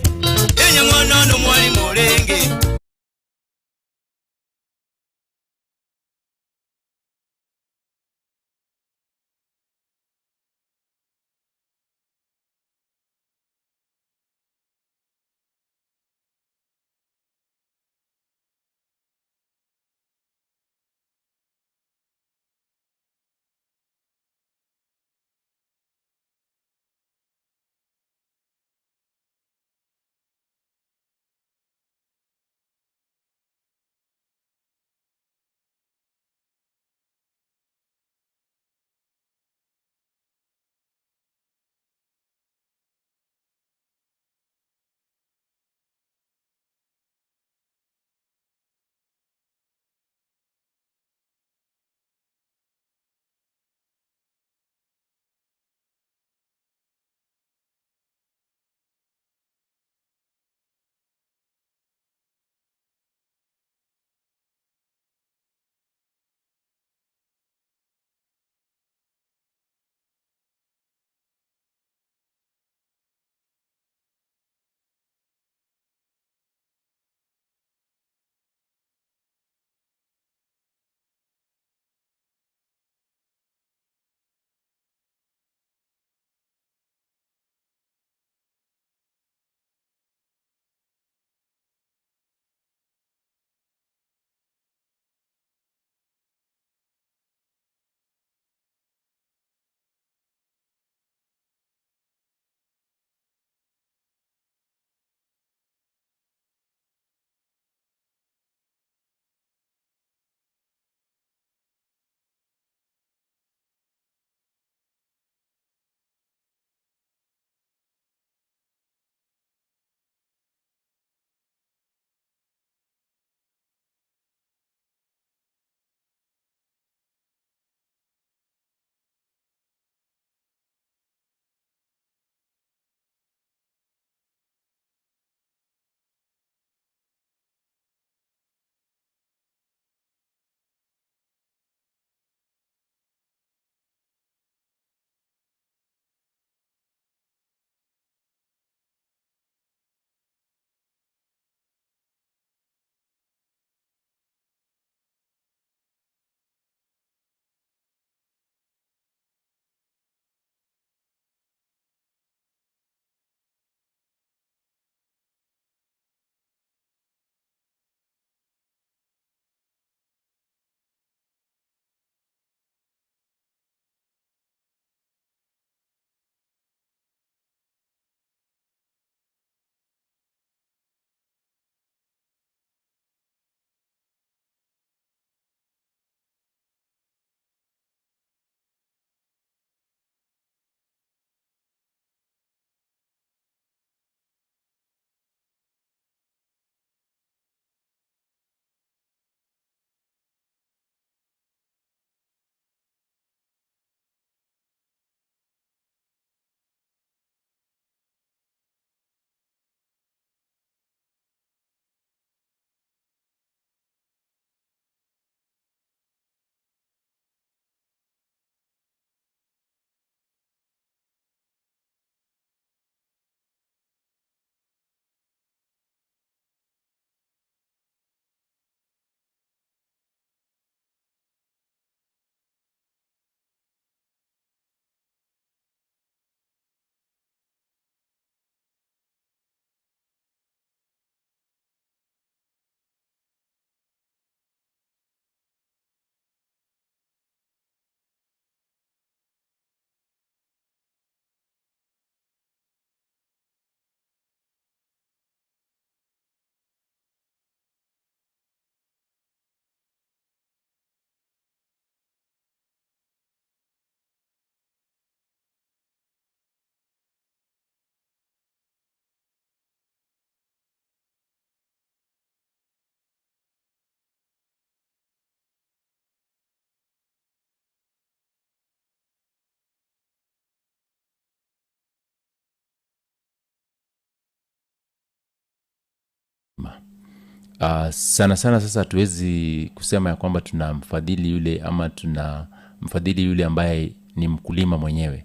Sana sana sasa hatuwezi kusema ya kwamba tuna mfadhili yule ama tuna mfadhili yule ambaye ni mkulima mwenyewe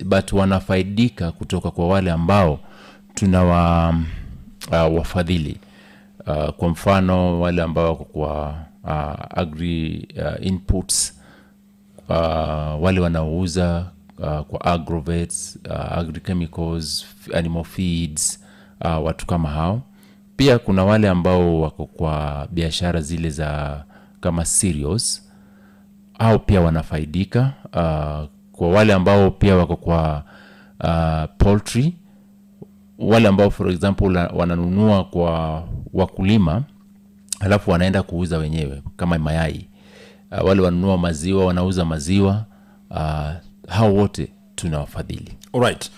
but wanafaidika kutoka kwa wale ambao tunawa wafadhili. Kwa mfano wale ambao wako kwa agri inputs, wale wanaouza kwa agrovets, agrichemicals, animal feeds, watu kama hao. Pia kuna wale ambao wako kwa biashara zile za kama cereals, au pia wanafaidika. Kwa wale ambao pia wako kwa poultry, wale ambao for example wananunua kwa wakulima alafu wanaenda kuuza wenyewe kama mayai. Wale wanunua maziwa wanauza maziwa, hao wote tunawafadhili. Alright.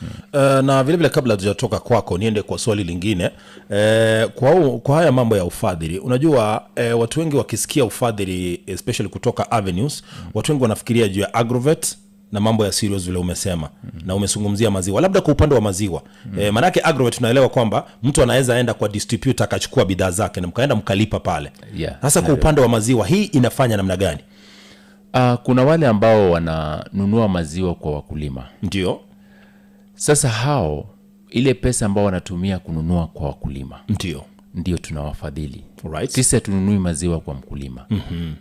Na vile vile kabla tujatoka kwako niende kwa swali lingine. Kwa haya mambo ya ufadhili, unajua watu wengi wakisikia ufadhili especially kutoka Avenues, watu wengi wanafikiria juu ya Agrovet na mambo ya cereals vile umesema, na umezungumzia maziwa. Labda kwa upande wa maziwa, manake Agrovet tunaelewa kwamba mtu anaweza enda kwa distributor akachukua bidhaa zake na mkaenda mkalipa pale. Sasa kwa upande wa maziwa hii inafanya namna gani? Kuna wale ambao wananunua maziwa kwa wakulima. Ndio. Sasa hao ile pesa ambao wanatumia kununua kwa wakulima ndio ndio tunawafadhili. Sisi hatununui maziwa kwa mkulima.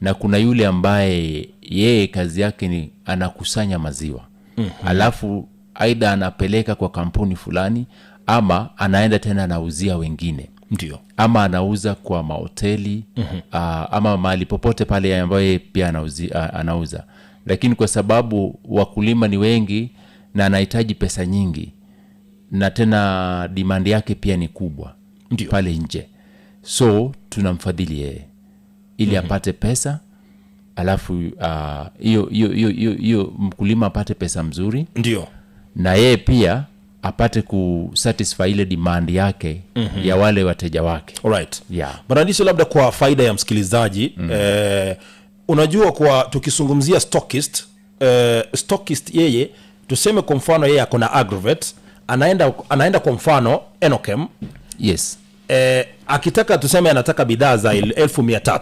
Na kuna yule ambaye yeye kazi yake ni anakusanya maziwa. Alafu aidha anapeleka kwa kampuni fulani ama anaenda tena anauzia wengine. Ndio. Ama anauza kwa mahoteli, ama mahali popote pale ambayo yeye pia anauza. Lakini kwa sababu wakulima ni wengi na anahitaji pesa nyingi na tena demand yake pia ni kubwa pale nje, so tunamfadhili yeye ili apate pesa, alafu hiyo hiyo hiyo hiyo hiyo mkulima apate pesa mzuri. Ndio. Na yeye pia apate kusatisfy ile demand yake ya wale wateja wake. Alright. Bwana Ndiso, labda kwa faida ya msikilizaji, unajua kwa tukizungumzia stockist, stockist yeye tuseme kwa mfano yeye ako na Agrovet, anaenda kwa mfano Enochem. Yes. Akitaka tuseme anataka bidhaa za 1300.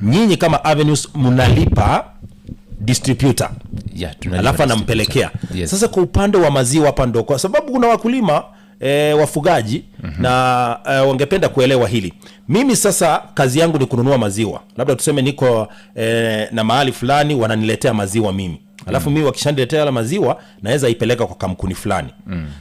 Nyinyi kama Avenues mnalipa distributor. Yeah, tunalipa Alafu distributor. anampelekea. Yes. Sasa kwa upande wa maziwa hapa ndo kwa sababu kuna wakulima wafugaji na wangependa kuelewa hili. Mimi sasa kazi yangu ni kununua maziwa. Labda tuseme niko na mahali fulani wananiletea maziwa mimi. Alafu mimi wakishaniletea yale maziwa naweza ipeleka kwa kampuni fulani.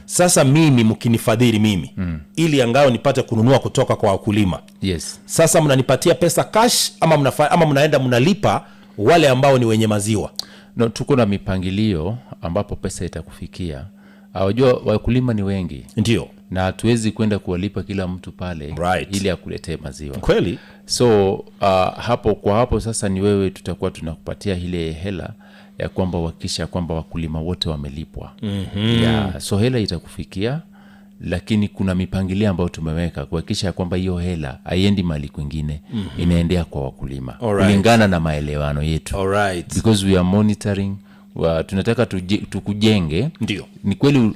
Sasa mimi mkinifadhili mimi, ili angalau nipate kununua kutoka kwa wakulima. Yes. Sasa mnanipatia pesa cash ama ama mnaenda mnalipa wale ambao ni wenye maziwa? No, tuko na mipangilio ambapo pesa itakufikia. Wajua wakulima ni wengi. Ndio. Na hatuwezi kwenda kuwalipa kila mtu pale ili akuletee maziwa. Kweli. So hapo kwa hapo sasa ni wewe tutakuwa tunakupatia ile hela ya kwamba uhakikisha kwamba wakulima wote wamelipwa. Yeah, so hela itakufikia, lakini kuna mipangilio ambayo tumeweka kuhakikisha kwamba hiyo hela haiendi mahali kwingine, inaendea kwa wakulima. Kulingana na maelewano yetu. Because we are monitoring, tunataka tukujenge. Ndio. Ni kweli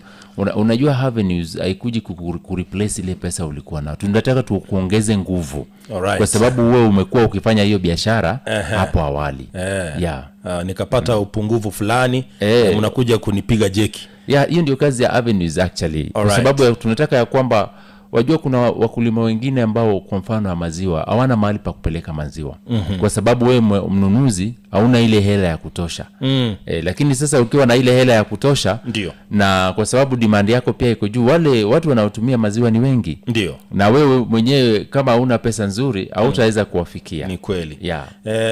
unajua Avenues haikuji kureplace ile pesa ulikuwa nayo. Tunataka tukuongeze nguvu. Kwa sababu wewe umekuwa ukifanya hiyo biashara hapo awali. Nikapata upungufu fulani, mnakuja kunipiga jeki. Yeah, hiyo ndio kazi ya Avenues actually. Kwa sababu tunataka ya kwamba wajua kuna wakulima wengine ambao kwa mfano wa maziwa hawana mahali pa kupeleka maziwa. Kwa sababu wewe mnunuzi hauna ile hela ya kutosha. Lakini sasa ukiwa na ile hela ya kutosha, na kwa sababu demand yako pia iko juu, wale watu wanaotumia maziwa ni wengi. Na wewe mwenyewe kama huna pesa nzuri hautaweza kuwafikia. Ni kweli.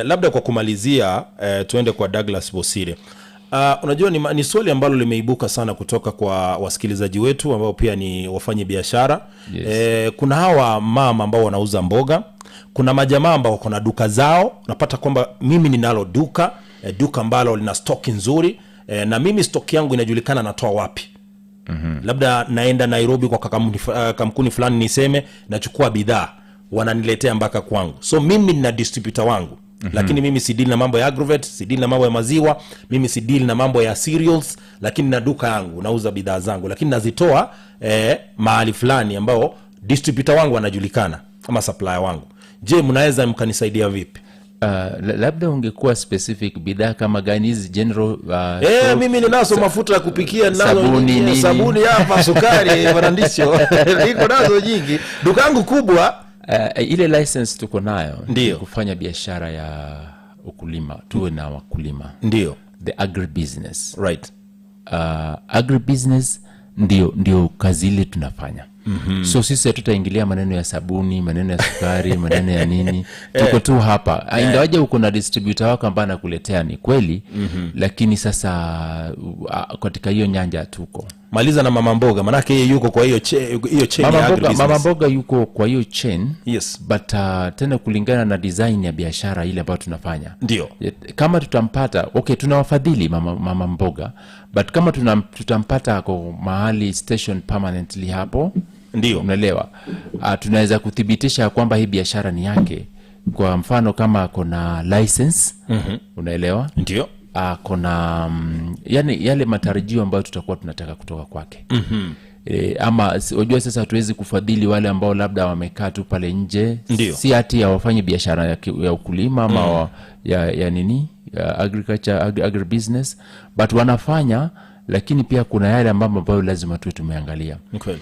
Labda kwa kumalizia, tuende kwa Douglas Bosire. Unajua ni swali ambalo limeibuka sana kutoka kwa wasikilizaji wetu ambao pia ni wafanyi biashara. Kuna hawa mama ambao wanauza mboga, kuna majamaa ambao wako na duka zao. Unapata kwamba mimi ninalo duka ambalo lina stock nzuri, na mimi stock yangu inajulikana natoa wapi. Labda naenda Nairobi kwa kampuni fulani niseme nachukua bidhaa, wananiletea mpaka kwangu. So mimi nina distributor wangu. Lakini mimi si deal na mambo ya Agrovet, si deal na mambo ya maziwa, mimi si deal na mambo ya cereals, lakini na duka yangu nauza bidhaa zangu, lakini nazitoa mahali fulani ambao distributor wangu anajulikana ama supplier wangu. Je, mnaweza mkanisaidia vipi? Labda ungekuwa specific bidhaa kama gani hizi general Eh, soap, mimi ninazo mafuta ya kupikia ninazo sabuni, nini? sabuni hapa sukari barandisho niko nazo nyingi duka yangu kubwa ile license tuko nayo Ndio. ni kufanya biashara ya ukulima tuwe na wakulima ndio the agribusiness right agribusiness ndio ndio kazi ile tunafanya Mhm. so sisi hatutaingilia maneno ya sabuni maneno ya sukari maneno ya nini tuko tu hapa Eh. ingawaje uko na distributor wako ambaye anakuletea ni kweli Mhm. lakini sasa katika hiyo nyanja tuko maliza na mama mboga manake yeye yuko kwa hiyo che, hiyo chain mama ya mboga, agribusiness. mama mboga yuko kwa hiyo chain yes. but tena kulingana na design ya biashara ile ambayo tunafanya Ndio. Kama tutampata okay tunawafadhili mama, mama mboga but kama tunam, tutampata ako mahali station permanently hapo ndio unaelewa tunaweza kuthibitisha kwamba hii biashara ni yake kwa mfano kama ako na license Mhm. unaelewa ndio ako na yani yale matarajio ambayo tutakuwa tunataka kutoka kwake Mhm. E, ama unajua sasa hatuwezi kufadhili wale ambao labda wamekaa tu pale nje Ndio. si hati hawafanyi biashara ya, ya ukulima ama Mm. wa, ya, ya nini ya agriculture agri, agribusiness but wanafanya lakini pia kuna yale mambo ambayo lazima tuwe tumeangalia Ni kweli.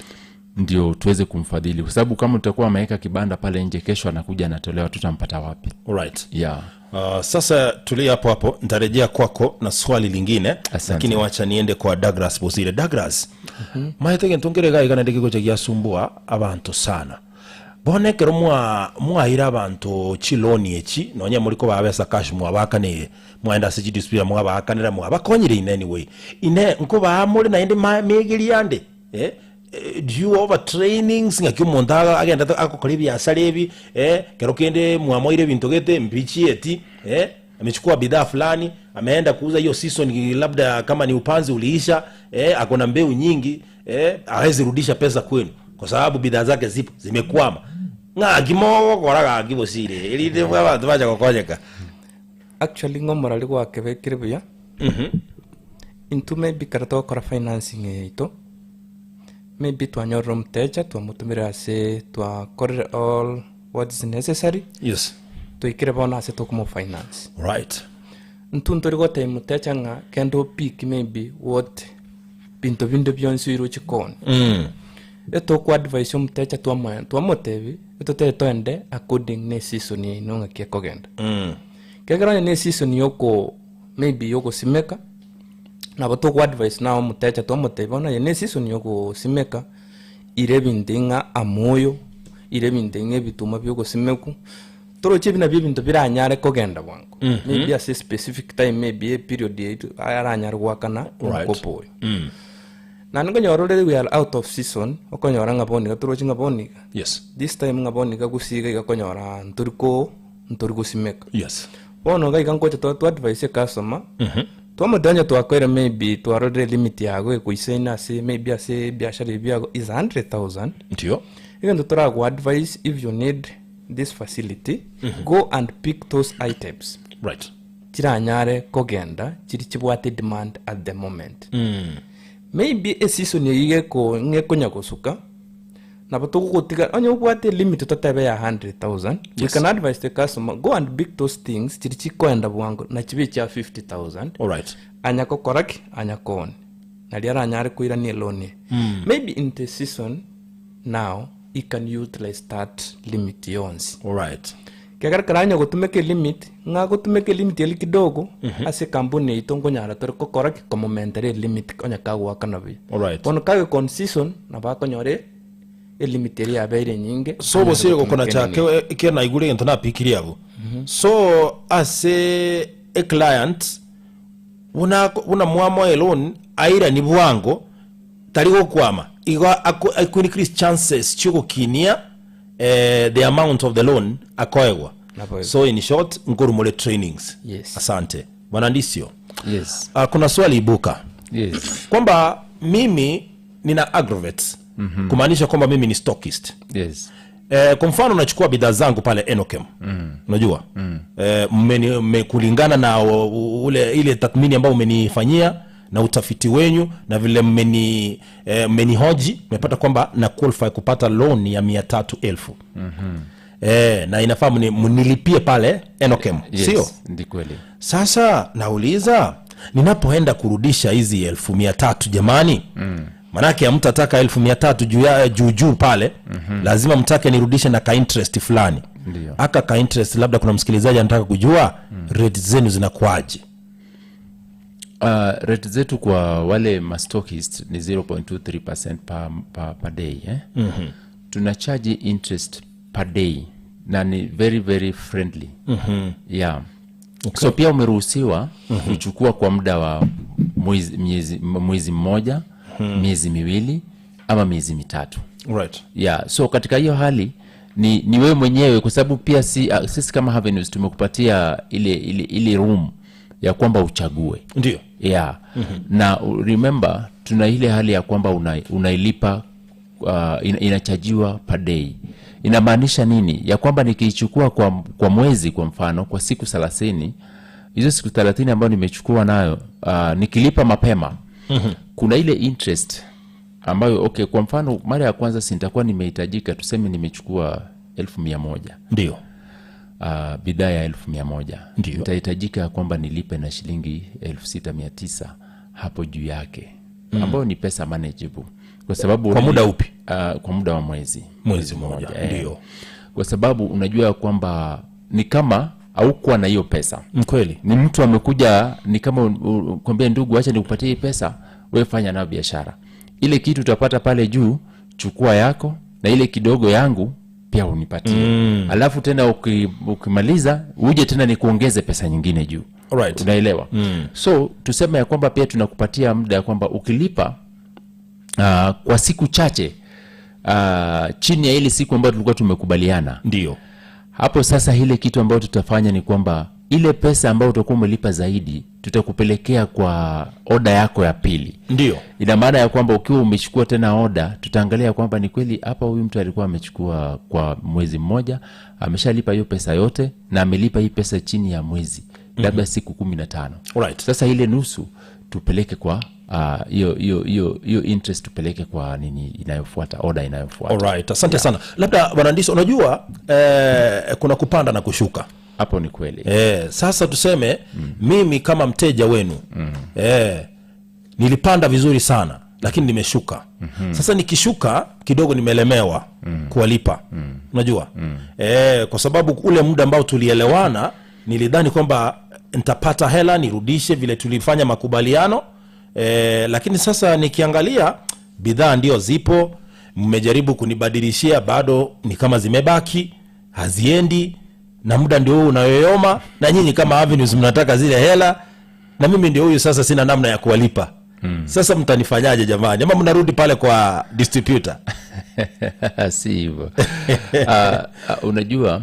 ndio tuweze kumfadhili kwa sababu kama tutakuwa ameweka kibanda pale nje kesho anakuja anatolewa tutampata wapi Alright. yeah. Sasa tulia hapo hapo nitarejea kwako na swali lingine lakini wacha niende kwa douglas bosire douglas mm-hmm. maete gento nkere iga naende kegocha giasumbua abanto sana bono ekero mwa mwaira abanto chiloni echi nonya muri kobabesa cash mwabakanire mwaenda ase chidispira mwabakanera mwabakonyire in any way ine nkobaa more naende megeri ande eh? Do you offer trainings ng'aki omonto agendete agokora ebiasara ebi eh, kero kende mwamoire ebinto gete mbichieti eh, amechukua bidhaa fulani ameenda kuuza hiyo season labda kama ni upanzi uliisha eh, ako na mbeu nyingi eh, hawezi rudisha pesa kwenu kwa sababu bidhaa zake zipo zimekwama ng'aki mogokora gaki bosire erinde mwa abanto bacha gokonyeka Actually ng'omorari gwakebekire buya Mhm. Intwe maybe ekero togokora financing yaito maybe twanyorire omotecha twamotomire ase twakorire all what is necessary Yes. twaikire bono ase tokomofinance Right. Intwe ntori gotebia motecha ng'a kende opick maybe what binto binde bionsi oire oche koonia. Mm. Etokoadvise omotecha twamoe twamotebia etotebe toende according na eseason yaino ng'aki ekogenda. Mm. Ekero onye na eseason yoko maybe yogosimeka, nabo tokoadvise na omotecha twamotebia bono eye na eseason yogosimeka, ira ebinto ng'a amoyo, ira ebinto ng'a ebituma biogosimekwa, toroche ebi nabio ebinto biranyare kogenda bwango. Mhm. Maybe ase specific time maybe eperiod yaito aranyare goakana Right. omokopo oyo. Mm. Naende nkonyora ore we are out of season, okonyora ng'a bono iga toroche ng'a bono iga. Yes. This time ng'a bono iga gose iga iga okonyora ntori ko ntori gosimeka. Yes. Bono iga iga ngocha twa twa-advise ecustomer, Mhm. twamotebia onye twakoire maybe twarorire limit yago ekoisaine ase maybe ase ebiashara ebi biago is 100,000. Ndio. Egento torago-advise if you need this facility, Mhm. go and pick those items. Right. Chiranyare kogenda chiri chibwate demand at the moment. Mm. Maybe eseason eyio igeko ng'a ekonya gosuka, nabo togogotiga onye obwate limit totebe ya 100,000, we Yes. can advise the customer go and pick those things chiri chikoenda bwango na chibe chia 50,000. Alright. Anya kokora ki? Anya kooni. Naria aranyare koirania eloan eye. Mm. Maybe in the season now he can utilize that limit yonsi. Alright. Ekiagera ekero anya gotumeka elimit, ng'a agotumeka elimit eria kidogo, Mhm. ase ekampuni yaito nkonyara tore kokora ki? Komomentera elimit onye kagoakana buya. Alright. Bono kagekon season, nabo akonyora elimit eria yabeire enyinge, So anyare bosire gotumeka gokona enene. chake ekero naigure egento napikirie abwo. Mhm. So ase eclient buna buna mwamoa eloan airani bwango tari gokwama igo ako ako increase chances chiogokinia eh, the amount of the loan akoegwa Naboigo. so in short nkorumore trainings Yes. asante bwana ndisio Yes. uh, kuna swali ibuka Yes. kwamba mimi nina agrovet Mhm. kumaanisha kwamba mimi ni stockist Yes. Eh, kwa mfano nachukua bidhaa zangu pale Enokem unajua eh, mmeni- mme- kulingana na ule ile tathmini ambayo umenifanyia na utafiti wenyu na vile mmeni eh, mmenihoji mmepata kwamba na qualify kupata loan ya 300,000. Mhm. Eh, na inafaa mni, mnilipie pale Enokem, Yes, sio? ndi kweli. Sasa nauliza ninapoenda kurudisha hizi 300,000 jamani, manake hamtataka 300,000 juu ya juu juu pale lazima mtake nirudishe na ka interest fulani. Ndio. Aka ka interest, labda kuna msikilizaji anataka kujua rate zenu zinakuaje? Rate zetu kwa wale mastockist ni 0.23% per day eh? Mhm. Tuna charge interest per day na ni very very friendly. Yeah. Okay. So pia umeruhusiwa kuchukua kwa muda wa mwezi mmoja, miezi miwili ama miezi mitatu. Yeah, so katika hiyo hali ni wewe mwenyewe, kwa sababu pia sisi kama Avenues tumekupatia ile room ya kwamba uchague. Ndio. Yeah. Na remember tuna ile hali ya kwamba unailipa inachajiwa per day. Inamaanisha nini? Ya kwamba nikiichukua kwa mwezi, kwa mfano kwa siku 30, hizo siku 30 ambayo nimechukua nayo, nikilipa mapema, kuna ile interest ambayo, okay, kwa mfano mara ya kwanza si nitakuwa nimehitajika, tuseme nimechukua 1,100. Ndio. Bidhaa ya 1,100. Ndio. Nitahitajika kwamba nilipe na shilingi 6,900 hapo juu yake, ambayo ni pesa manageable. Kwa sababu Kwa muda upi? Kwa muda wa mwezi. Mwezi mmoja, Mmoja, eh. ndio. Kwa sababu unajua kwamba ni kama haukuwa na hiyo pesa. Mkweli. Ni mtu amekuja, ni kama kwambia ndugu, acha nikupatie hii pesa, wewe fanya nayo biashara. Ile kitu utapata pale juu, chukua yako na ile kidogo yangu pia unipatie. Alafu tena ukimaliza uje tena nikuongeze pesa nyingine juu. Unaelewa? So tuseme ya kwamba pia tunakupatia muda ya kwamba ukilipa kwa siku chache chini ya ile siku ambayo tulikuwa tumekubaliana. Ndio. Hapo sasa ile kitu ambayo tutafanya ni kwamba ile pesa ambayo utakuwa umelipa zaidi tutakupelekea kwa oda yako ya pili. Ndio. Ina maana ya kwamba ukiwa umechukua tena oda, tutaangalia kwamba ni kweli hapa huyu mtu alikuwa amechukua kwa mwezi mmoja, ameshalipa hiyo pesa yote na amelipa hii pesa chini ya mwezi, labda siku 15. Sasa ile nusu tupeleke kwa hiyo, hiyo, hiyo, hiyo interest tupeleke kwa nini inayofuata, oda inayofuata. Asante sana. Labda Bwana Ndiso, unajua kuna kupanda na kushuka. Hapo ni kweli. Sasa tuseme mimi kama mteja wenu, nilipanda vizuri sana lakini nimeshuka. Sasa nikishuka kidogo nimelemewa kuwalipa. Unajua? Kwa sababu ule muda ambao tulielewana nilidhani kwamba nitapata hela nirudishe vile tulifanya makubaliano. Lakini sasa nikiangalia bidhaa ndio zipo, mmejaribu kunibadilishia bado ni kama zimebaki, haziendi, na muda ndio huu unayoyoma, na nyinyi kama Avenues mnataka zile hela, na mimi ndio huyu sasa sina namna ya kuwalipa. Sasa mtanifanyaje jamani? Ama mnarudi pale kwa distributor? Si hivyo. Unajua,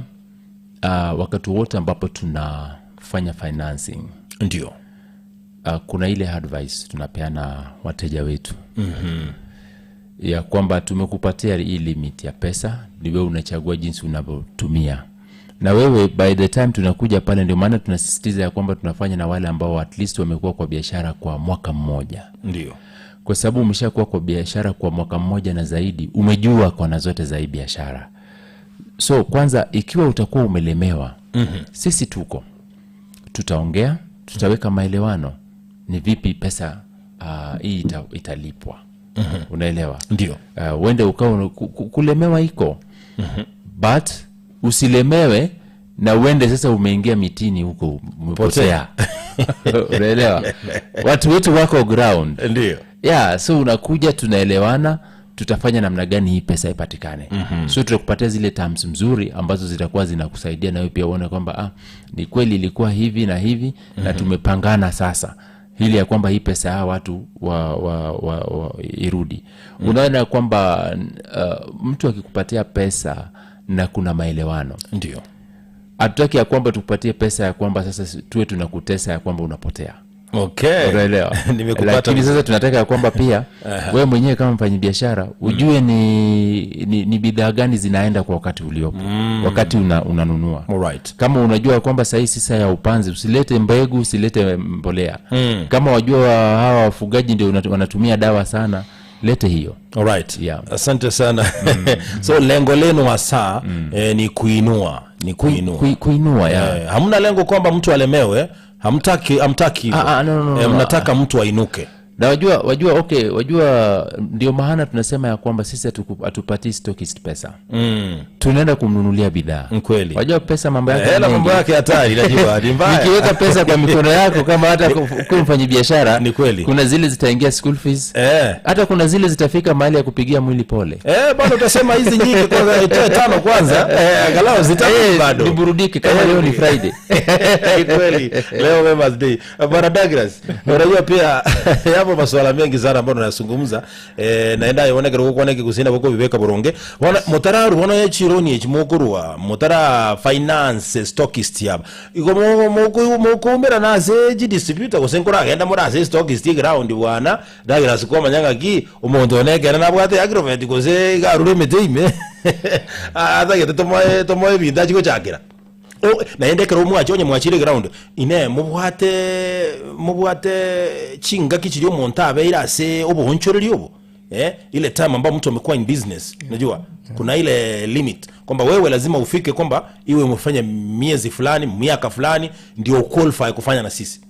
wakati wote ambapo tunafanya financing, Ndio. Kuna ile advice tunapeana wateja wetu. Ya kwamba tumekupatia hii limit ya pesa, ni wewe unachagua jinsi unavyotumia. Na wewe by the time tunakuja pale, ndio maana tunasisitiza ya kwamba tunafanya na wale ambao at least wamekuwa kwa biashara kwa mwaka mmoja. Ndio. Kwa sababu umeshakuwa kwa biashara kwa mwaka mmoja na zaidi, umejua kona zote za hii biashara. So kwanza ikiwa utakuwa umelemewa, sisi tuko tutaongea, tutaweka maelewano ni vipi pesa hii italipwa. Unaelewa? Ndio. Uende ukawa kulemewa iko. But usilemewe na uende sasa umeingia mitini huko umepotea. Potea. Unaelewa? Watu wetu wako ground. Ndio. Yeah, so unakuja tunaelewana, tutafanya namna gani hii pesa ipatikane. So tutakupatia zile terms mzuri ambazo zitakuwa zinakusaidia na wewe pia uone kwamba ni kweli ilikuwa hivi na hivi na tumepangana sasa ili ya kwamba hii pesa ya watu wa irudi. Unaona kwamba mtu akikupatia pesa na kuna maelewano. Ndio. Hatutaki ya kwamba tukupatie pesa ya kwamba sasa tuwe tunakutesa ya kwamba unapotea. Unaelewa? Nimekupata Lakini vizuri. sasa tunataka ya kwamba pia wewe mwenyewe kama mfanyabiashara ujue ni bidhaa gani zinaenda kwa wakati uliopo. Wakati unanunua. Kama unajua kwamba sasa hii si saa ya upanzi, usilete mbegu, usilete mbolea. Kama wajua hawa wafugaji ndio wanatumia dawa sana, Lete hiyo. Alright. Yeah. Asante sana. So lengo lenu hasa ni kuinua, ni kuinua. Kuinua, yeah. Hamna lengo kwamba mtu alemewe, hamtaki hamtaki hivyo. Ah, ah, no, no, no, no. Mnataka mtu ainuke. Na wajua wajua okay, wajua ndio maana tunasema ya kwamba sisi hatupatii stockist pesa. Tunaenda kumnunulia bidhaa. Kweli. Wajua pesa mambo yake Hela mengi. mambo yake hatari, najua ni mbaya. Nikiweka pesa kwa mikono yako kama hata ukiwa mfanyabiashara Ni kweli. kuna zile zitaingia school fees. Hata kuna zile zitafika mahali ya kupigia mwili pole. Bado utasema hizi nyingi kwanza itoe tano kwanza. Angalau zitarudi bado. Niburudike kama leo ni Friday. Ni kweli. Leo Members Day. Bwana Douglas, unajua pia yapo masuala mengi sana ambayo tunayazungumza. Naenda yone kero kwa neke kusina boko bibeka boronge. Wana motara ruona ya chironi ekimokorwa, motara finance stockist yaba. Iko mo mo mo kumbera na seji distributor gosenkora agenda mora se stockist ground bwana. Douglas kwa manyanga ki omonto onekera nabwate agrovet gose garure emeteime. Atagete tomoe tomoe binta chigochakera. O, naende ekero omwache onye mwachire ground ine mobwate mobwate chingaki chiria omonto abeire ase oboonchoreri obo ile time ambayo mtu amekuwa in business, unajua kuna ile limit kwamba wewe lazima ufike kwamba iwe umefanya miezi fulani miaka fulani ndio qualify kufanya na sisi.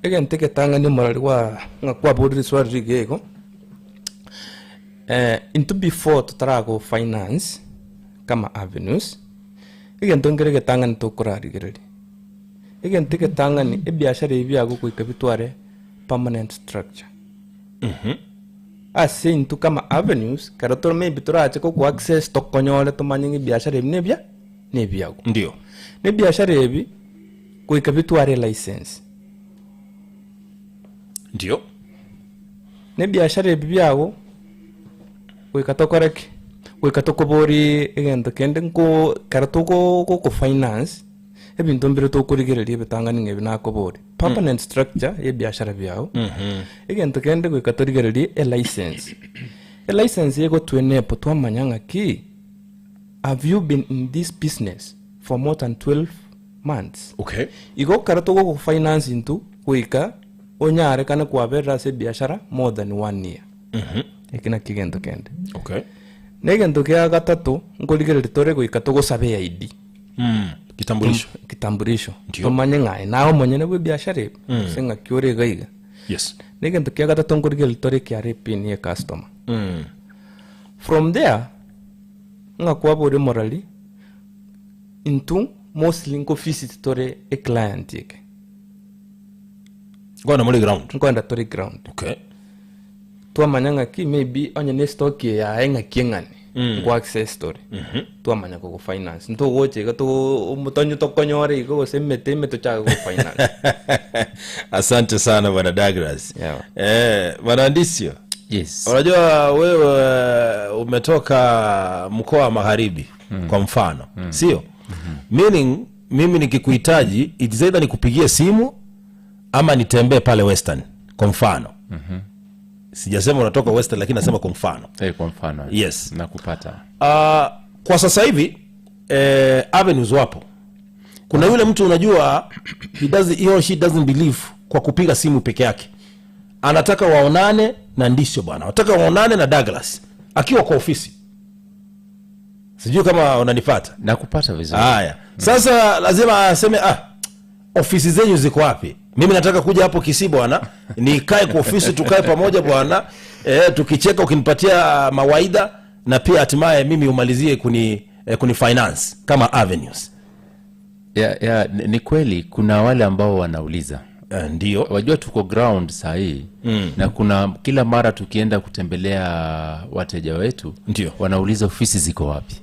Egento egetang'ani omorari gwa ng'a kwaborire swali rigiya igo, intwe before totarago finance kama avenues, egento nkere egetang'ani tokorarigereria. Egento egetang'ani ebiashara ebi biago goika bitware permanent structure. Ase intwe kama avenues, kero tore maybe torache goku access tokonyore tomanye ng'a ebiashara ebi nebia nebiago. Ndio. Na ebiashara ebi goika bitware license. Ndio. Na ebiashara ebi biago goika tokore ki? Goika tokobori egento kende nko kero togo goko finance ebinto mbire tokorigereria ebitang'ani ng'a ebi nakobori. Permanent structure ya ebiashara biago. Egento kende goika torigererie elicense. Elicense egotwenepo twamanya ng'aki have you been in this business for more than 12 months? Igo kero togogo finance intwe goika onyarekane kwaberera ase ebiashara more than 1 year. Eki naki egento kende. Na egento kia gatato nkorigereria tore goika togosabe ID. Kitambulisho. Kitambulisho. Ndio. Tomanye ng'a nawe omonyene bwa ebiashara ebi, ase ng'aki ore iga iga. Na egento kia gatato nkorigereria tore KRA pin ya customer. From there ng'a kwabore morali intwe mostly nko visit tore e client eke. Nkoenda muri ground. Nkoenda tore ground. Twamanya ng'aki maybe onye ne stock yaye ng'aki eng'ani. Nko access tore. Twamanya gogo finance. Ntogocha iga to omotonyo tokonyora iga gose emete ime tochake go finance. Asante sana Bwana Douglas. Bwana Ndisio. Yes. Unajua wewe umetoka mkoa wa Magharibi kwa mfano, sio? Meaning mimi nikikuhitaji it is either nikupigie simu ama nitembee pale Western kwa mfano. Sijasema unatoka Western lakini nasema kwa mfano. Kwa mfano. Yes. Nakupata. Kwa sasa hivi avenues wapo. Kuna yule mtu unajua he or she doesn't believe kwa kupiga simu peke yake. Anataka waonane na Ndisio bwana. Anataka waonane na Douglas akiwa kwa ofisi. Sijui kama unanipata. Nakupata vizuri. Haya. Sasa lazima aseme ofisi zenyu ziko wapi? Mimi nataka kuja hapo Kisii bwana, nikae kwa ofisi tukae pamoja bwana. Tukicheka ukinipatia mawaidha na pia hatimaye mimi umalizie kuni finance kama avenues. Ya, ni kweli kuna wale ambao wanauliza. Ndio. Wajua tuko ground saa hii. Na kuna kila mara tukienda kutembelea wateja wetu, wanauliza ofisi ziko wapi.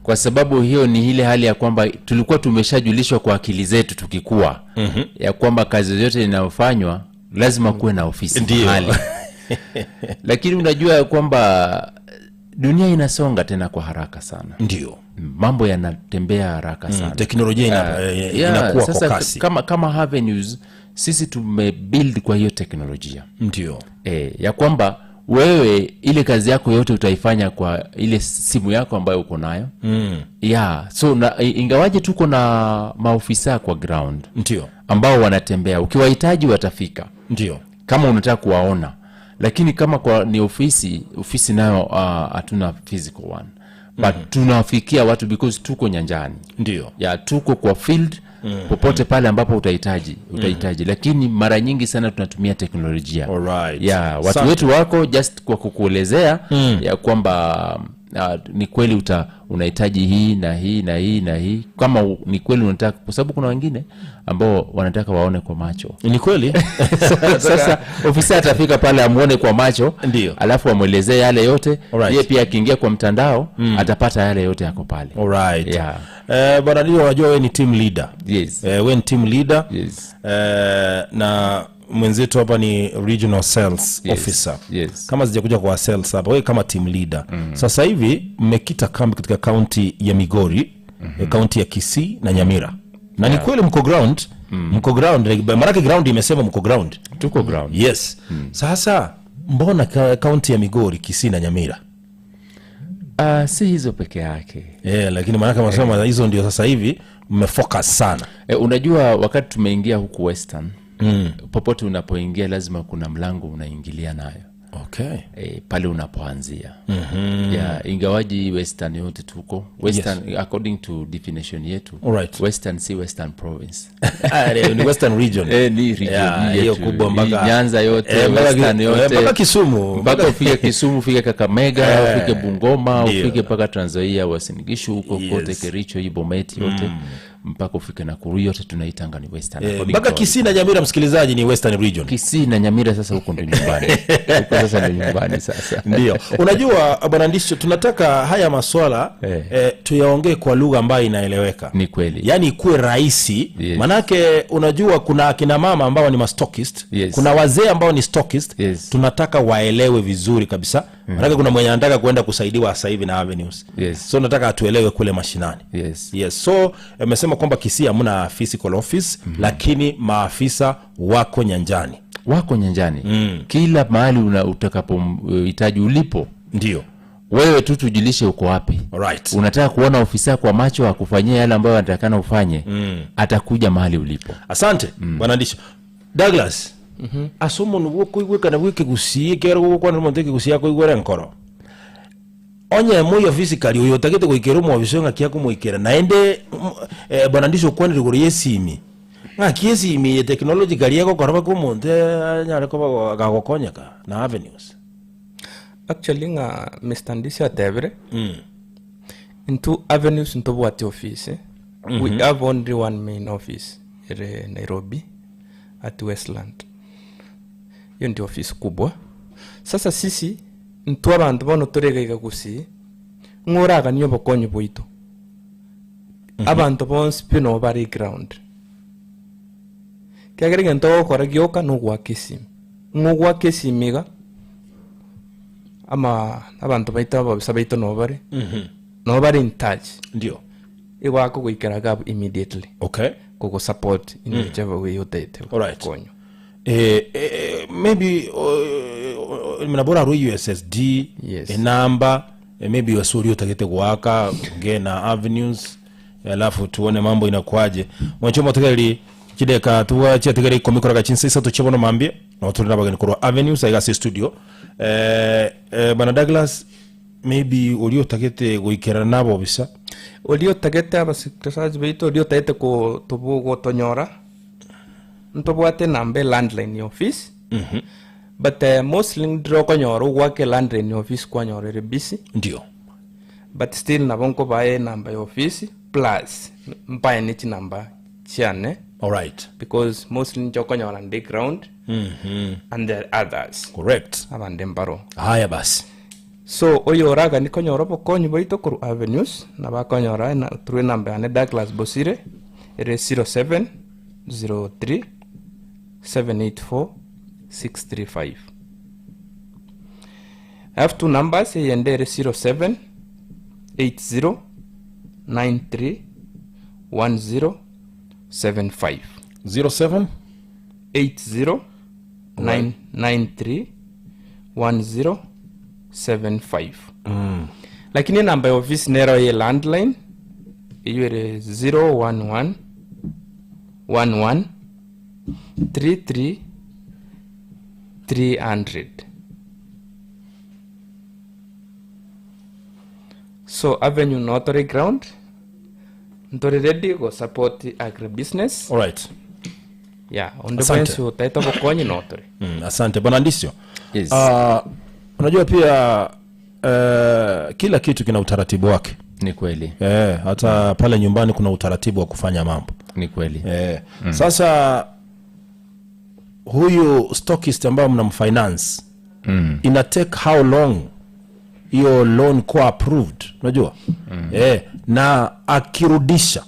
Kwa sababu hiyo ni ile hali ya kwamba tulikuwa tumeshajulishwa kwa akili zetu tukikua, ya kwamba kazi yote inayofanywa lazima kuwe na ofisi mahali. Lakini unajua ya kwamba dunia inasonga tena kwa haraka sana. Mambo yanatembea haraka sana. Teknolojia inakuwa kwa Sasa kasi. kama avenues sisi tumebuild kwa hiyo teknolojia. Ya kwamba wewe ile kazi yako yote utaifanya kwa ile simu yako ambayo uko nayo. So na, ingawaje tuko na maofisa kwa ground. Ambao wanatembea, ukiwahitaji watafika. Kama unataka kuwaona. Lakini kama kwa ni ofisi, ofisi nayo hatuna physical one but tunawafikia watu because tuko nyanjani. Ndio. Ya tuko kwa field popote pale ambapo utahitaji utahitaji lakini mara nyingi sana tunatumia teknolojia. Alright. Ya watu Asante. wetu wako just kwa kukuelezea ya kwamba ni kweli unahitaji hii na hii na hii na hii, kama ni kweli unataka, kwa sababu kuna wengine ambao wanataka waone kwa macho. Ni kweli. Sasa ofisa atafika pale amuone kwa macho. Ndio. Alafu amwelezee yale yote. Alright. Yeye pia akiingia kwa mtandao atapata yale yote yako pale. Alright. Yeah. Bwana Dio, unajua wewe ni team leader. Yes. Wewe ni team leader. Yes. Na mwenzetu hapa ni regional sales Yes. officer. Yes. Kama sijakuja kwa sales hapa, wewe kama team leader. Sasa hivi mmekita kambi katika kaunti ya Migori, kaunti ya Kisii na Nyamira. Na ni kweli mko ground, mko ground, maanake ground imesema mko ground. Tuko ground. Yes. Sasa mbona kaunti ya Migori, Kisii na Nyamira? Si hizo peke yake. Lakini maanake wanasema hizo ndio sasa hivi mmefocus sana. Unajua wakati tumeingia huku Western, popote unapoingia lazima kuna mlango unaingilia nayo. Okay. Pale unapoanzia. Yeah, ingawaji Western yote tuko Western, according to definition yetu. Alright. Western si Western province. Ni Western region. Ni region Yeah, hii hiyo yetu. kubwa mpaka Hii Nyanza yote, Western yote. mpaka Kisumu. Mpaka ufike Kisumu, ufike Kakamega, ufike Bungoma, Ndio. ufike mpaka Trans Nzoia, Uasin Gishu huko kote, Yes. Kericho, hii Bomet yote. Mpaka ufike Nakuru yote tunaitanga ni Western. According Mpaka to Kisii na Nyamira, msikilizaji, ni Western region. Kisii na Nyamira sasa huko ndio nyumbani. Huko sasa ndio nyumbani sasa. Ndio. Unajua bwana Ndisho, tunataka haya maswala tuyaongee kwa lugha ambayo inaeleweka. Ni kweli. Yaani ikuwe rahisi. Yes. Manake unajua kuna akina mama ambao ni mastockist, Yes. kuna wazee ambao ni stockist. Yes. Tunataka waelewe vizuri kabisa. Manake kuna mwenye anataka kuenda kusaidiwa sasa hivi na Avenues. Yes. So nataka atuelewe kule mashinani. Yes. Yes. So amesema kwamba Kisii hamna physical office, lakini maafisa wako nyanjani. Wako nyanjani. Kila mahali utakapohitaji ulipo. Ndio. Wewe tu tujulishe uko wapi. Alright. Unataka kuona ofisa kwa macho akufanyie yale ambayo anatakana ufanye. Atakuja mahali ulipo. Asante, Bwana Ndisho. Douglas. Asomo nuwo koigweka na gwike gusie kero gokwana monte kigusia koigwera nkoro. Onye moyo physically uyo tagete goikera omwobiso ng'aki akomoikera naende Bwana Ndisho okwanire igoro ya esimi. Ng'aki esimi ye technologically egokora baka omonto anyare koba gagokonyeka na avenues. Actually ng'a Mr. Ndisho atebire. Into avenues ntobwate office. We have only one main office ere Nairobi at Westland. Hiyo ndio office kubwa. Sasa sisi ntwa abantu bono toregaiga Gusii ng'oraga niyo bokonyi bwaitu. Abantu bonsi pi no bari ground. Kiagera egento ogokora gioka nogwaka esimi. Ng'ogwaka esimi iga, ama abantu baito ababisa baito no bare. No bare in touch. Ndio. Igwaka goikera gabu immediately. Okay. Kogo support in whichever way otaete. Alright. Konyo. Maybe mnabora ro USSD, Yes. Enamba, maybe wasuri utagete kuwaka ngena avenues, alafu tuone mambo inakuaje. Mwancho motegeri chideka tuwa chiategeri ikumi koraga chinsa isato chibono mambie na oturi nabageni korwa avenues aiga ase studio. Bwana Douglas, maybe uri utagete goikera nabo bisa. Uri utagete abasikilizaji baitu uri utagete ko tubugo tonyora. Ntobwate namba landline office. But mostly ndiro konyora gwake landline office kwanyora ere busy. Ndio. But still nabo nkobae namba ya office plus mpae ni chinamba chiane. All right. Because mostly njo konyora ndi ground. And there are others. Correct. Abande mbaro. Haya basi. So oyo oraga ni konyora bokonyi boito koru avenues na bakonyora na through namba yane Douglas Bosire ere 07 03 784 635. I have two numbers, eyende ere 07 80 93 10 75. 07 80 993 10 75. Lakini namba ya office nero ye landline iyo ere 011 11 33 300. So avenue noo tore ground, ntore ready go support agribusiness. Alright. Yeah, onde Asante. bwensi otaete obokonyi noo tore. Asante bwana Ndisio. Yes. Unajua pia kila kitu kina utaratibu wake. Ni kweli. Hata pale nyumbani kuna utaratibu wa kufanya mambo. Ni kweli. Sasa huyu stockist ambayo mnamfinance ina take how long hiyo loan kuwa approved, unajua? Na akirudisha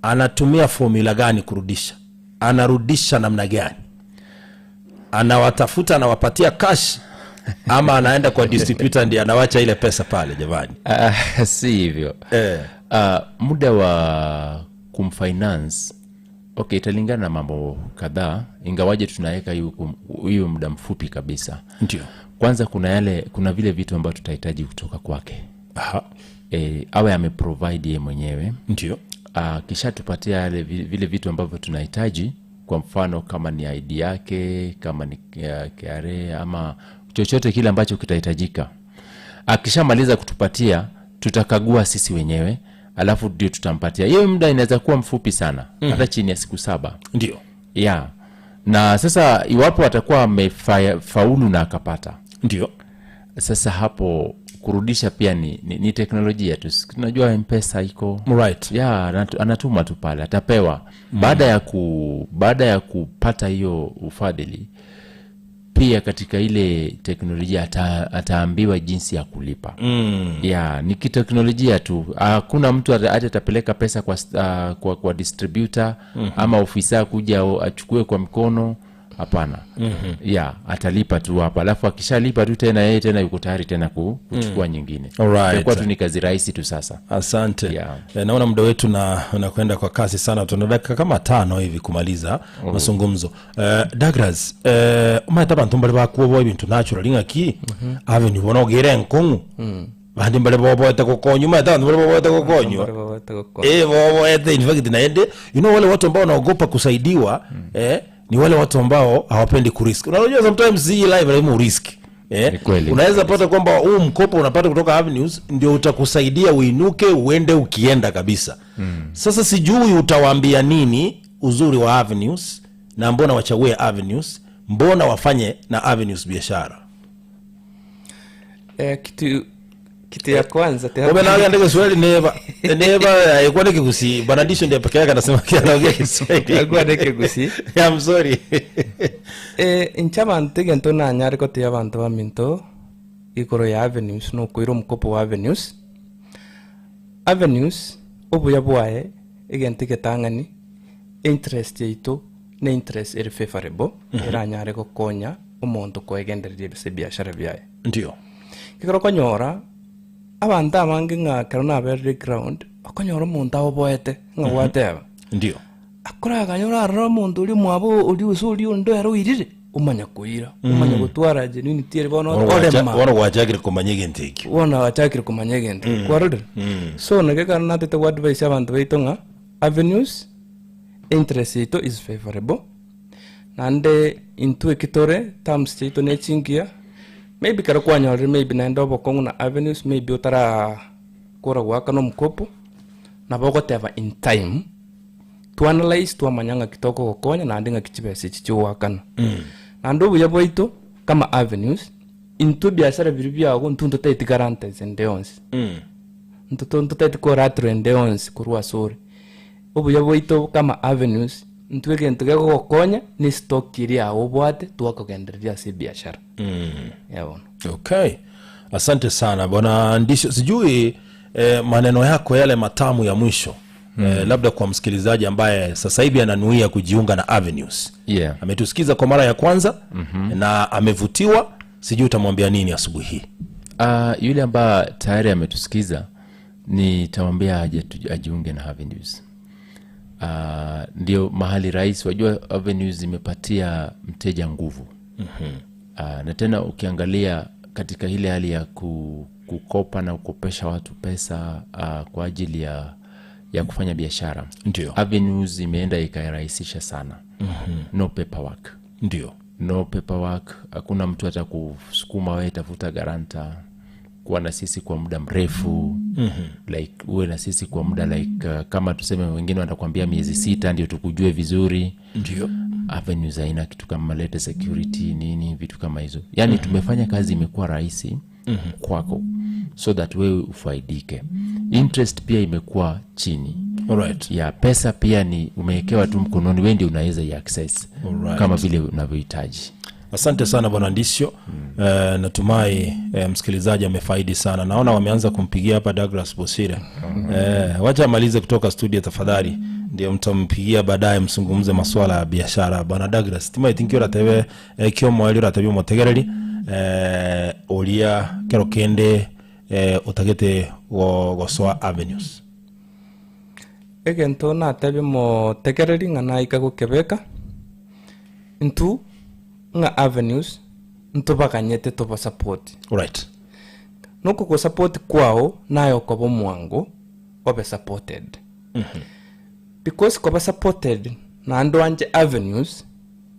anatumia formula gani kurudisha? Anarudisha namna gani? Anawatafuta, anawapatia cash ama anaenda kwa distributor ndiye anawacha ile pesa pale? Jamani, Si hivyo. Muda wa kumfinance, okay, italingana na mambo kadhaa, ingawaje tunaweka hiyo muda mfupi kabisa. Kwanza kuna vile vitu ambavyo tutahitaji kutoka kwake. Awe ameprovide yeye mwenyewe. Kisha tupatie yale vile vitu ambavyo tunahitaji, kwa mfano kama ni ID yake, kama ni KRA ama chochote kile ambacho kitahitajika. Akishamaliza kutupatia, tutakagua sisi wenyewe, alafu ndio tutampatia. Hiyo muda inaweza kuwa mfupi sana, hata chini ya siku 7. Na sasa iwapo atakuwa amefaulu na akapata. Sasa hapo kurudisha pia ni teknolojia tu. Tunajua M-Pesa iko. Anatuma tu pale, atapewa. Baada ya kupata hiyo ufadhili, pia katika ile teknolojia ataambiwa jinsi ya kulipa. Ni kiteknolojia tu. Hakuna mtu hata atapeleka pesa kwa distributor ama ofisa kuja achukue kwa mkono. Hapana. Atalipa tu hapa. Alafu akishalipa tu tena yeye tena yuko tayari tena kuchukua nyingine. Itakuwa tu ni kazi rahisi tu sasa. Asante. Naona muda wetu unakwenda kwa kasi sana. Tuna dakika kama 5 hivi kumaliza mazungumzo. Douglas, umaita bantu mbali bakuoboa ibintu natural ngaki? Ave ni bona ogere nkongu. Bandi mbali boboete kokonywa, umaita bantu mbali boboete kokonywa. Mbali boboete kokonywa. Boboete, in fact, naende. You know wale watu ambao wanaogopa kusaidiwa, ni wale watu ambao hawapendi kurisk. Unajua sometimes hii life lazima urisk. Ni kweli. Unaweza pata kwamba huu mkopo unapata kutoka Avenues ndio utakusaidia uinuke uende ukienda kabisa. Sasa sijui utawaambia nini uzuri wa Avenues na mbona wachague Avenues, mbona wafanye na Avenues biashara. Kitu ya kwanza te- Wewe na andika Kiswahili neva. Neva alikuwa ni Kigusi. Bwana Ndisho ndiye peke yake anasema anaongea Kiswahili. Alikuwa ni Kigusi. Yeah, I'm sorry. Incha bantu gento na nyari kote ya bantu ba minto ikoro ya Avenues no koiro mkopo wa Avenues. Avenues obuya bwaye egente getangani interest yaito ne interest eri favorable era nyari gokonya omonto koegendereria bise biashara byaye. Kikoro konyora abantu abange ng'a kero naberire ground okonyora omonto aboboete ng'a gwateba. Akora akanyora arora omonto oria mwabo oria ose oria onde ere oirire omanya koira, omanya gotwara genuinity ere bono orema. Bono gwachakire komanya egento ekio. Bono gwachakire komanya egento. Kwarorire? So nake ekero natete gwa advise abanto baito ng'a Avenues interest yaito is favorable naende intwe eki tore terms chiaito ne chingiya maybe kero kwanyorire maybe naende obokong'u na Avenues maybe otara kora goaka na omokopo nabo ogoteba in time tuanalyze twamanya ng'aki tokogokonya naende ng'aki chibesa echi chigoakana. Naende obuya bwaito kama Avenues intwe biashara biri biago intwe ntotaeti guarantees ende yonsi. Ntotaeti collateral ende yonsi korwa ase ore. Obuya bwaito kama Avenues intwe egento gegogokonya ni stock eria yago obwate twakogendereria ase ebiashara. Yabona. Okay. Asante sana Bwana Ndisho. Sijui maneno yako yale matamu ya mwisho. Labda kwa msikilizaji ambaye sasa hivi ananuia kujiunga na Avenues. Ametusikiza kwa mara ya kwanza na amevutiwa, sijui utamwambia nini asubuhi hii? Yule ambaye tayari ametusikiza nitamwambia aje ajiunge na Avenues. Ndio mahali rahisi. Wajua Avenues imepatia mteja nguvu. Na tena ukiangalia katika ile hali ya kukopa na kukopesha watu pesa kwa ajili ya kufanya biashara. Avenues imeenda ikarahisisha sana. No paperwork. No paperwork. Hakuna mtu atakusukuma wewe tafuta guarantor. kuwa na sisi kwa muda mrefu like uwe na sisi kwa muda like kama tuseme wengine watakwambia miezi 6 ndio tukujue vizuri. Avenues haina kitu kama lete security nini vitu kama hizo. Yani tumefanya kazi imekuwa rahisi kwako so that wewe ufaidike. Interest pia imekuwa chini. Ya pesa pia ni umewekewa tu mkononi, wewe ndio unaweza i-access kama vile unavyohitaji. Asante sana Bwana Ndisio. Natumai msikilizaji amefaidi sana. Naona wameanza kumpigia hapa Douglas Bosire. Wacha amalize kutoka studio tafadhali, ndio mtampigia baadaye msungumze masuala ya biashara. Bwana Douglas, timaiti nkio ratebe kio mwali ratebe motegereri oria kero kende otagete gosoa Avenues. Egento natebia motegereri ng'a naika gokebeka ntu ng'a Avenues ntobaganyete tobasupport. Noko gosupport kwao naye okoba omwango obe supported. Because koba supported naende anje Avenues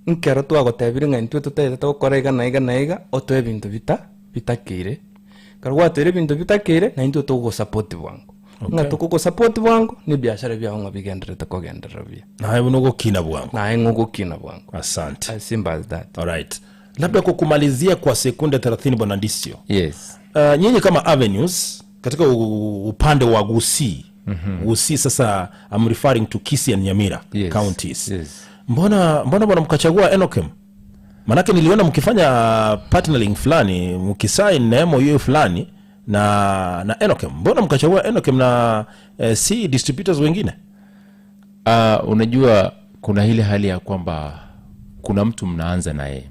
nkero twagotebire ng'a intwe totaete togokora iga na iga na iga otoe ebinto bita bitakeire. Ekero gwatoire ebinto bitakeire na intwe togogosupport bwango. Ng'a tokogosupport bwango na ebiashara biago ng'a bigendererete kogenderera buya. Naye buna ogokina bwango. Naye ng'a ogokina bwango. Asante. As simple as that. Alright. Labda kwa kumalizia kwa sekunde 30 Bwana Ndisio. Yes. Nyinyi kama Avenues katika upande wa Gusii. Gusii sasa I'm referring to Kisii and Nyamira counties. Mbona bwana mkachagua Enokem? Manake niliona mkifanya partnering fulani, mkisign na MOU fulani na Enokem. Mbona mkachagua Enokem na si distributors wengine? Unajua kuna ile hali ya kwamba kuna mtu mnaanza naye.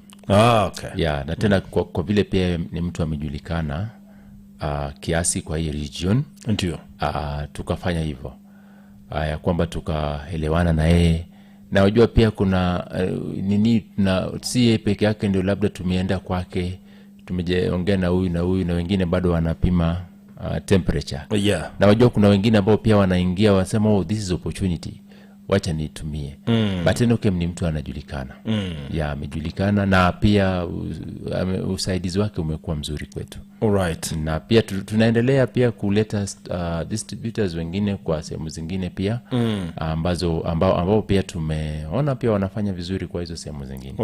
Yeah, na tena kwa vile pia ni mtu amejulikana kiasi kwa hii region. Tukafanya hivyo. Ya kwamba tukaelewana na yeye. Na unajua pia kuna nini, na si yeye peke yake ndio labda tumeenda kwake, tumeongea na huyu na huyu na wengine bado wanapima temperature. Na unajua kuna wengine ambao pia wanaingia wanasema, oh, this is opportunity, wacha nitumie. But Enokem ni mtu anajulikana. Yeah, amejulikana na pia usaidizi wake umekuwa mzuri kwetu. Na pia tunaendelea pia kuleta distributors wengine kwa sehemu zingine pia, ambao pia tumeona pia wanafanya vizuri kwa hizo sehemu zingine.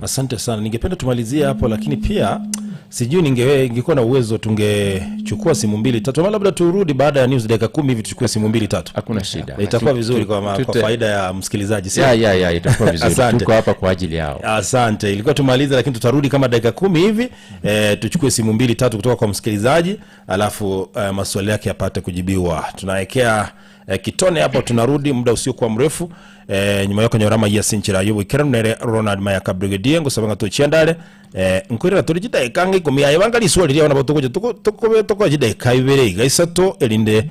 Asante sana. Ningependa tumalizie hapo, lakini pia sijui ningekuwa na uwezo tungechukua simu 2 3, ama labda turudi baada ya news dakika 10 hivi tuchukue simu 2 3. Hakuna shida. Itakuwa vizuri kwa faida ya msikilizaji, sio? Yeah, itakuwa vizuri. Asante. Tuko hapa kwa ajili yao. Asante. Ilikuwa tumalize, lakini tutarudi kama dakika 10 hivi, tuchukue simu 2 3 kutoka kwa msikilizaji, alafu maswali yake yapate kujibiwa. Tunawekea kitone hapo, tunarudi muda usiokuwa mrefu. Nyuma yako nyorama ya sinchira yobo kiranere Ronald Mayaka Brigadier ngusabanga tuchiandare nkwirira turi chidaika ng'a ikumi aye banga riswali ria nabo tugocha tukobe tukoja chidaika ibere iga isato erinde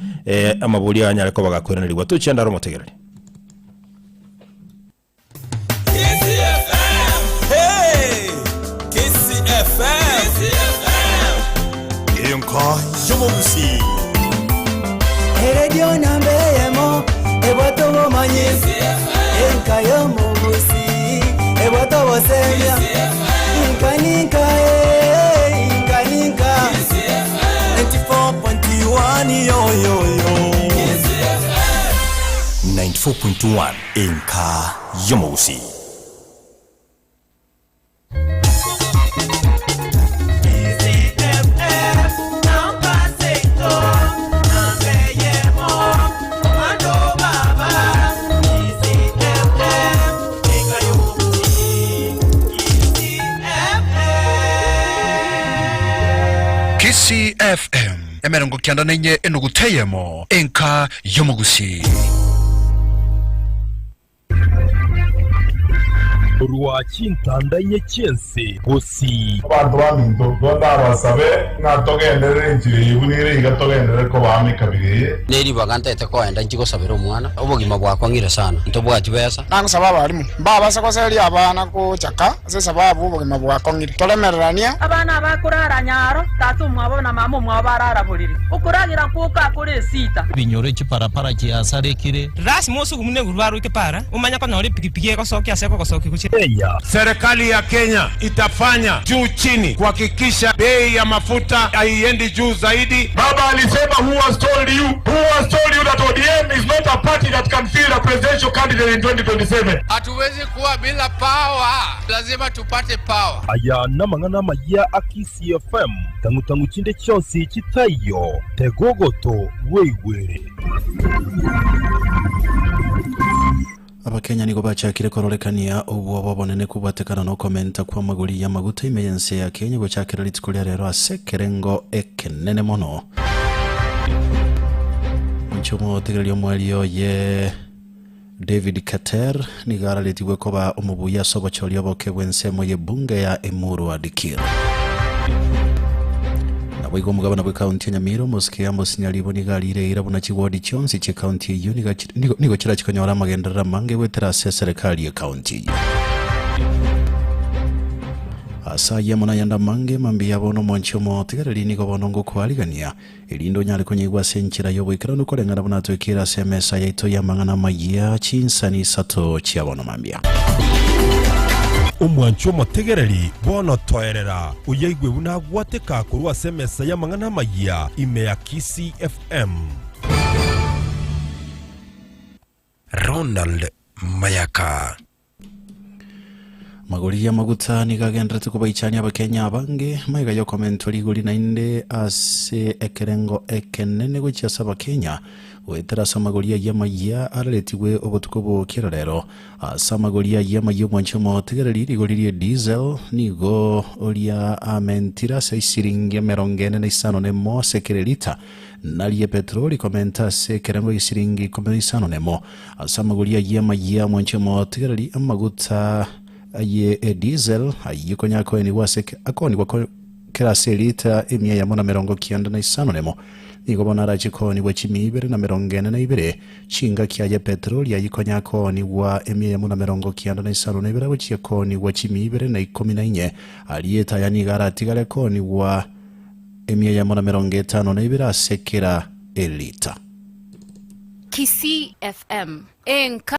amaburi anyare koba gakweranirwa tuchiandare omotegereri. Hey! KCFM! Enka y'omugusi. Eredio namba eyemo, ebwato bomanyi. Enka y'omugusi, ebwato bosemia. Inka ninka, inka ninka. 94.1, yo, yo, yo. 94.1, Enka y'omugusi. Kisii FM emerongo kianda nenye enuguteyemo enka y'omugusi. Rwa chintanda nye chense gosi. Abantu baminto bondabasabe ng'atogenderere enchiri ibunire iga togenderere kobamika bire. Neri baganta koenda nchigosabera omwana obogima bwakwa ng'ire sana ntobwati besa. Nangosaba abarimu mbabasa goseria abana gochaka ase sababu obogima bwakwa ng'ire toremererania. Abana abakorara nyaro tata omwabo na mama omwabo barara borere okoragira kwoka akore esita. Binyoro chiparapara chiasarekire. Rasmi osugu mune gurwaru ikepara umanya konyora epikipiki egosokia ase ekogosokia gochia. Kenya. Serikali ya Kenya itafanya juu chini kuhakikisha bei ya mafuta haiendi juu zaidi. Baba alisema who has told you, who has told you that ODM is not a party that can field a presidential candidate in 2027. Hatuwezi kuwa bila power, lazima tupate power. Aya n'amang'ana amaya a Kisii FM tang'utangu chinde chionsi chitaiyo tegogoto weigwere. Abakenya nigo bachakire kororekania obwoba obonene kobwatekana na okomenta kwa amagori y'amaguta ime y'ense ya Kenya gochakera rituko ria rero ase ekerengo ekenene mono. Omonche omotegereria omweri oye David Keter nigo araretigwe koba omobuya ase obochori oboke bw'ensemo y'ebunge ya Emurua Dikirr. Naboigo omogabana bw'ekaunti ya Nyamira omosike Amos Nyaribo nigo arire eira buna chiwodi chionsi chi'ekaunti eyio nigo nigo nigo chirachi konyora amagenderero amange goetera ase eserekari y'ekaunti eyio. Ase ayio amo nayande amange mambia bono omwanchi omotigareri nigo bono ngokoarigania erinde onyare konyaigwa ase enchera y'oboikeranu koreng'ana buna twekire ase emesa yaito y'amang'ana amayia chinsani isato chia bono mambia. Omwanchi omotegereri, bono toerera, oyaigwe buna agwateka korwa ase emesa y'amang'ana amayia ime ya Kisii FM. Ronald Mayaka. Amagori y'amaguta nigo agenderete kobaichania Abakenya abange, magega y'okomentwa rigori naende ase ekerengo ekenene gochia ase Abakenya goetera ase amagori ayio amayia araretigwe obotuko bw'okera rero. Ase amagori ayio amayia omwanchi omotegereri rigori rie diesel nigo oria amentire ase isiringi emerongo ene na isano na emo ase kera elita, Narie Petroli komenta ase ekerengo g'esiringi ikomi na isano nemo. Ase amagori ayio amayia mwanche motigereri amaguta aye ediesel ayio konya koenigwa ase akoonigwa kera ase elita emia eyemo na merongo kianda na isano nemo. Nigo bono arache koonigwa chimia ibere na merongo ene na ibere. Chingaki aye petroli ayio konya akoonigwa emia eyemo na merongo kianda na isano na ibere agochia koonigwa chimia ibere na ikomi na inye. Ariete aya nigo aratigare koonigwa Emia eyemo na merongo etano na ibere ase kera elita. Kisii FM, enka.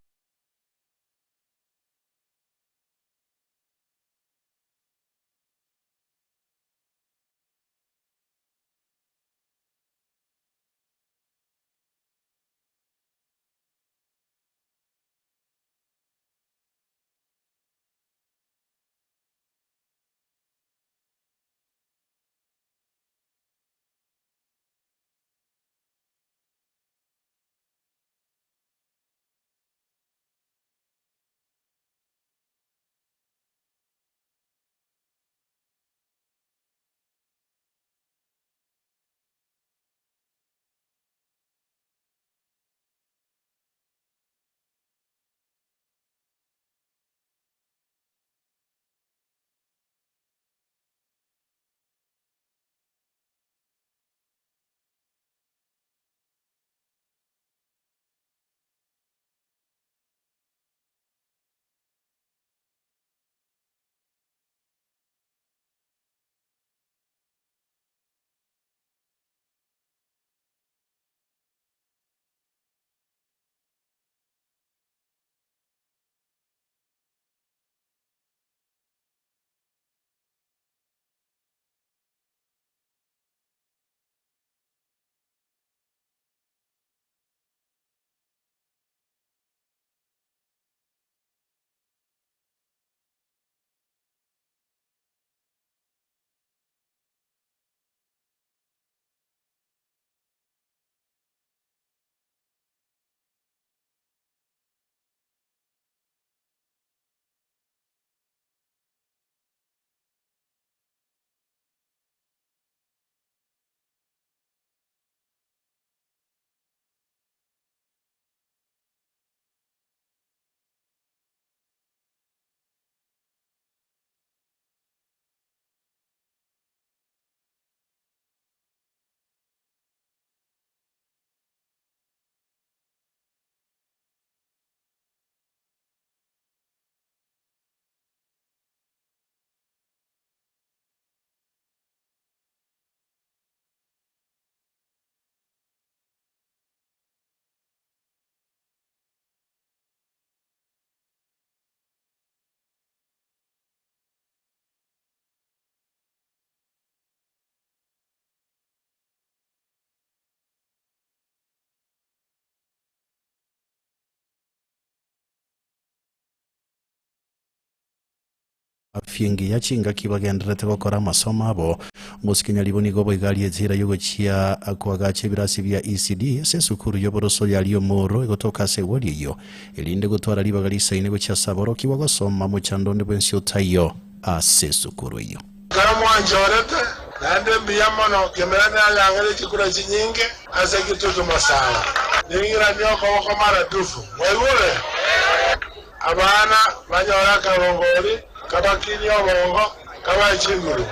Afya engiya chingaki bagendererete gokora amasomo abo. Omosike Nyaribo nigo boigo ariete eira y'ogochia koagacha ebirasi bia ECD ase esukuru y'oboroso ya Riomoro egotoka ase ewodi eyio, erinde gotwara ribaga risaine gochia ase aborokigwa gosoma mochando onde bwensi otaiyo ase esukuru eyio. Ekero mwanchorete, naende mbuya mono, kemera nayang'ire chikura chinyinge ase Kitutu Masaba. Ning'iranie okoboko maradufu. Mwaigure? Abana banyore akarongori kabakinie obongo, kabae chinguru.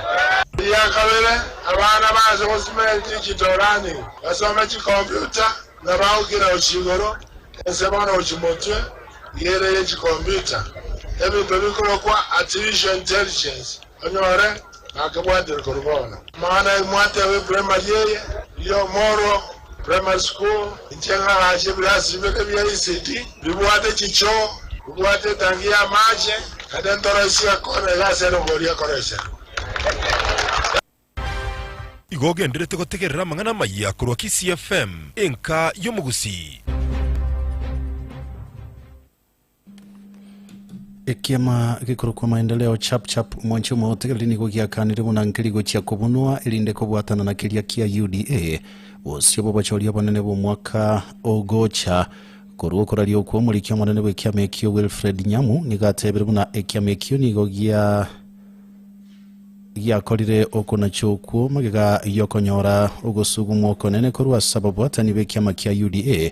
Eria kabere, abana baanse gosimeka digital learning, basome chikompiuta na bagokina gochia igoro, ense bono gochia motwe iga ere ye chikompiuta, ebinto bikorokwa artificial intelligence, onyore bakebwatire korwa bono. Amang'ana ayio mwateba eprimary eye, ri'omoro primary school, inche ng'agache ebirasi bibere bia ECD, bibwate chichoo, bibwate etangi y'amache, naende ntoroisie ekona iga ase erongori ekoroiserwa. Igo ogenderete gotegerera amang'ana amayia korwa Kisii FM, enka y'omogusii. Ekiama gekorokwa Maendeleo Chap Chap mwanche omotegereri nigo giakanire buna nkeri gochia kobunwa erinde kobwatana na keria kia UDA bosio bw'obochori obonene bw'omwaka ogocha. Korwa okoraria okwo omoriki omonene bw'ekiama ekio Wilfred Nyamu nigo atebire buna ekiama ekio nigo gia Giakorire okonacha okwo magega y'okonyora ogosugumwa okonene korwa ase ababwatani b'ekiama kia UDA,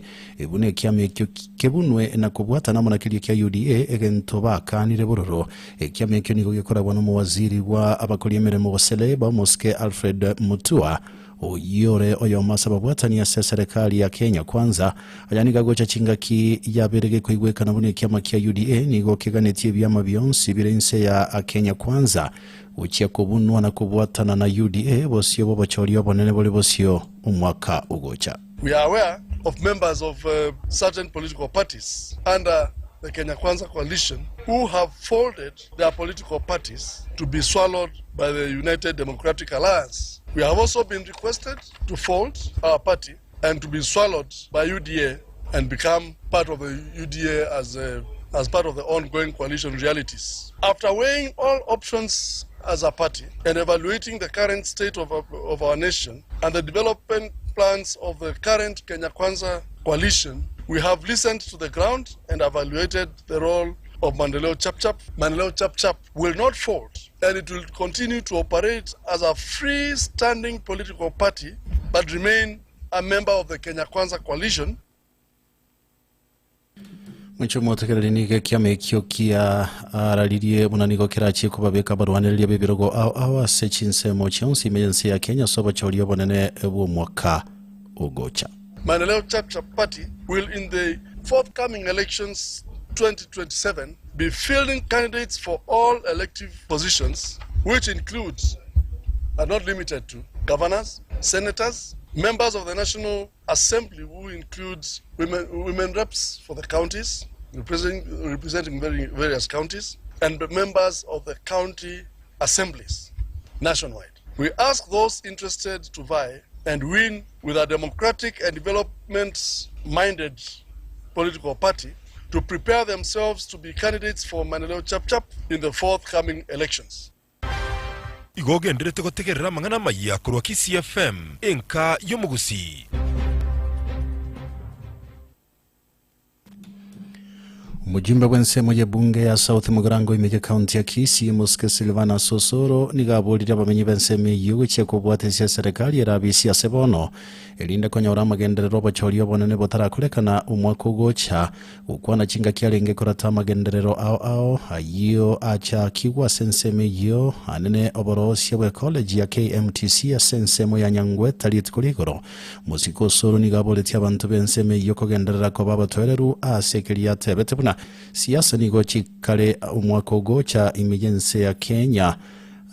buna ekiama ekio kebunwe na kobwatana amo na keria kia UDA, egento baakanire bororo. Ekiama ekio nigo gekoragwa nomowaziri bwa abakori emeremo gose Labour, Omosike Alfred Mutua, Oyio ore oyomo ase ababwatani ase eserekari ya Kenya Kwanza. Aya nigo agocha chingaki yabere gekoigwekana buna ekiama kia UDA nigo keganetie ebiama bionsi bire inse ya Kenya Kwanza gochia kobunwa na kobwatana na UDA bosio bw'obochori obonene bore bosio omwaka ogocha. We are aware of members of certain political parties under the Kenya Kwanza coalition who have folded their political parties to be swallowed by the United Democratic Alliance. We have also been requested to fold our party and to be swallowed by UDA and become part of the UDA as, a, as part of the ongoing coalition realities. After weighing all options as a party and evaluating the current state of, of our nation and the development plans of the current Kenya Kwanza coalition, we have listened to the ground and evaluated the role of Maendeleo Chapchap. Maendeleo Chapchap will not fold and it will continue to operate as a freestanding political party but remain a member of the Kenya Kwanza coalition. Mwicho motegereri nigo ekiama ekio kiararirie buna nigo kerachie kobabeka abarwanereria b'ebirogo ao ao ase chinsemo chionsi ime y'ense ya Kenya ase obochori obonene bw'omwaka ogocha. Maendeleo Chapchap Party will in the forthcoming elections 2027 be fielding candidates for all elective positions which includes but not limited to governors, senators, members of the National Assembly who includes women, women reps for the counties, representing, representing various counties, and members of the county assemblies nationwide. We ask those interested to vie and win with a democratic and development-minded political party to prepare themselves to be candidates for Maendeleo Chapchap in the forthcoming elections. Igo ogenderete gotegerera amang'ana amayia korwa Kisii FM, enka y'omogusii. Omojumbe bw'ensemo y'ebunge ya South Mugirango ime y'ekaunti ya Kisii, Mosike Silvanus Osoro, nigo aboririe abamenyi b'ensemo eyio gochia kobwatesia eserekari erabisia ase bono erinde konyora amagenderero obochori obonene botarakorekana omwaka ogocha. Gokwana chingaki arenge korata amagenderero ao ao ayio achakigwe ase ensemo eyio anene oborosia bw'ecollege ya KMTC ase ensemo ya Nyangweta rituko rigoro. Mosike Osoro nigo aboretie abanto b'ensemo eyio kogenderera koba abatoereru ase ekeria atebete buna siasa nigo chikare omwaka ogocha ime y'ense ya Kenya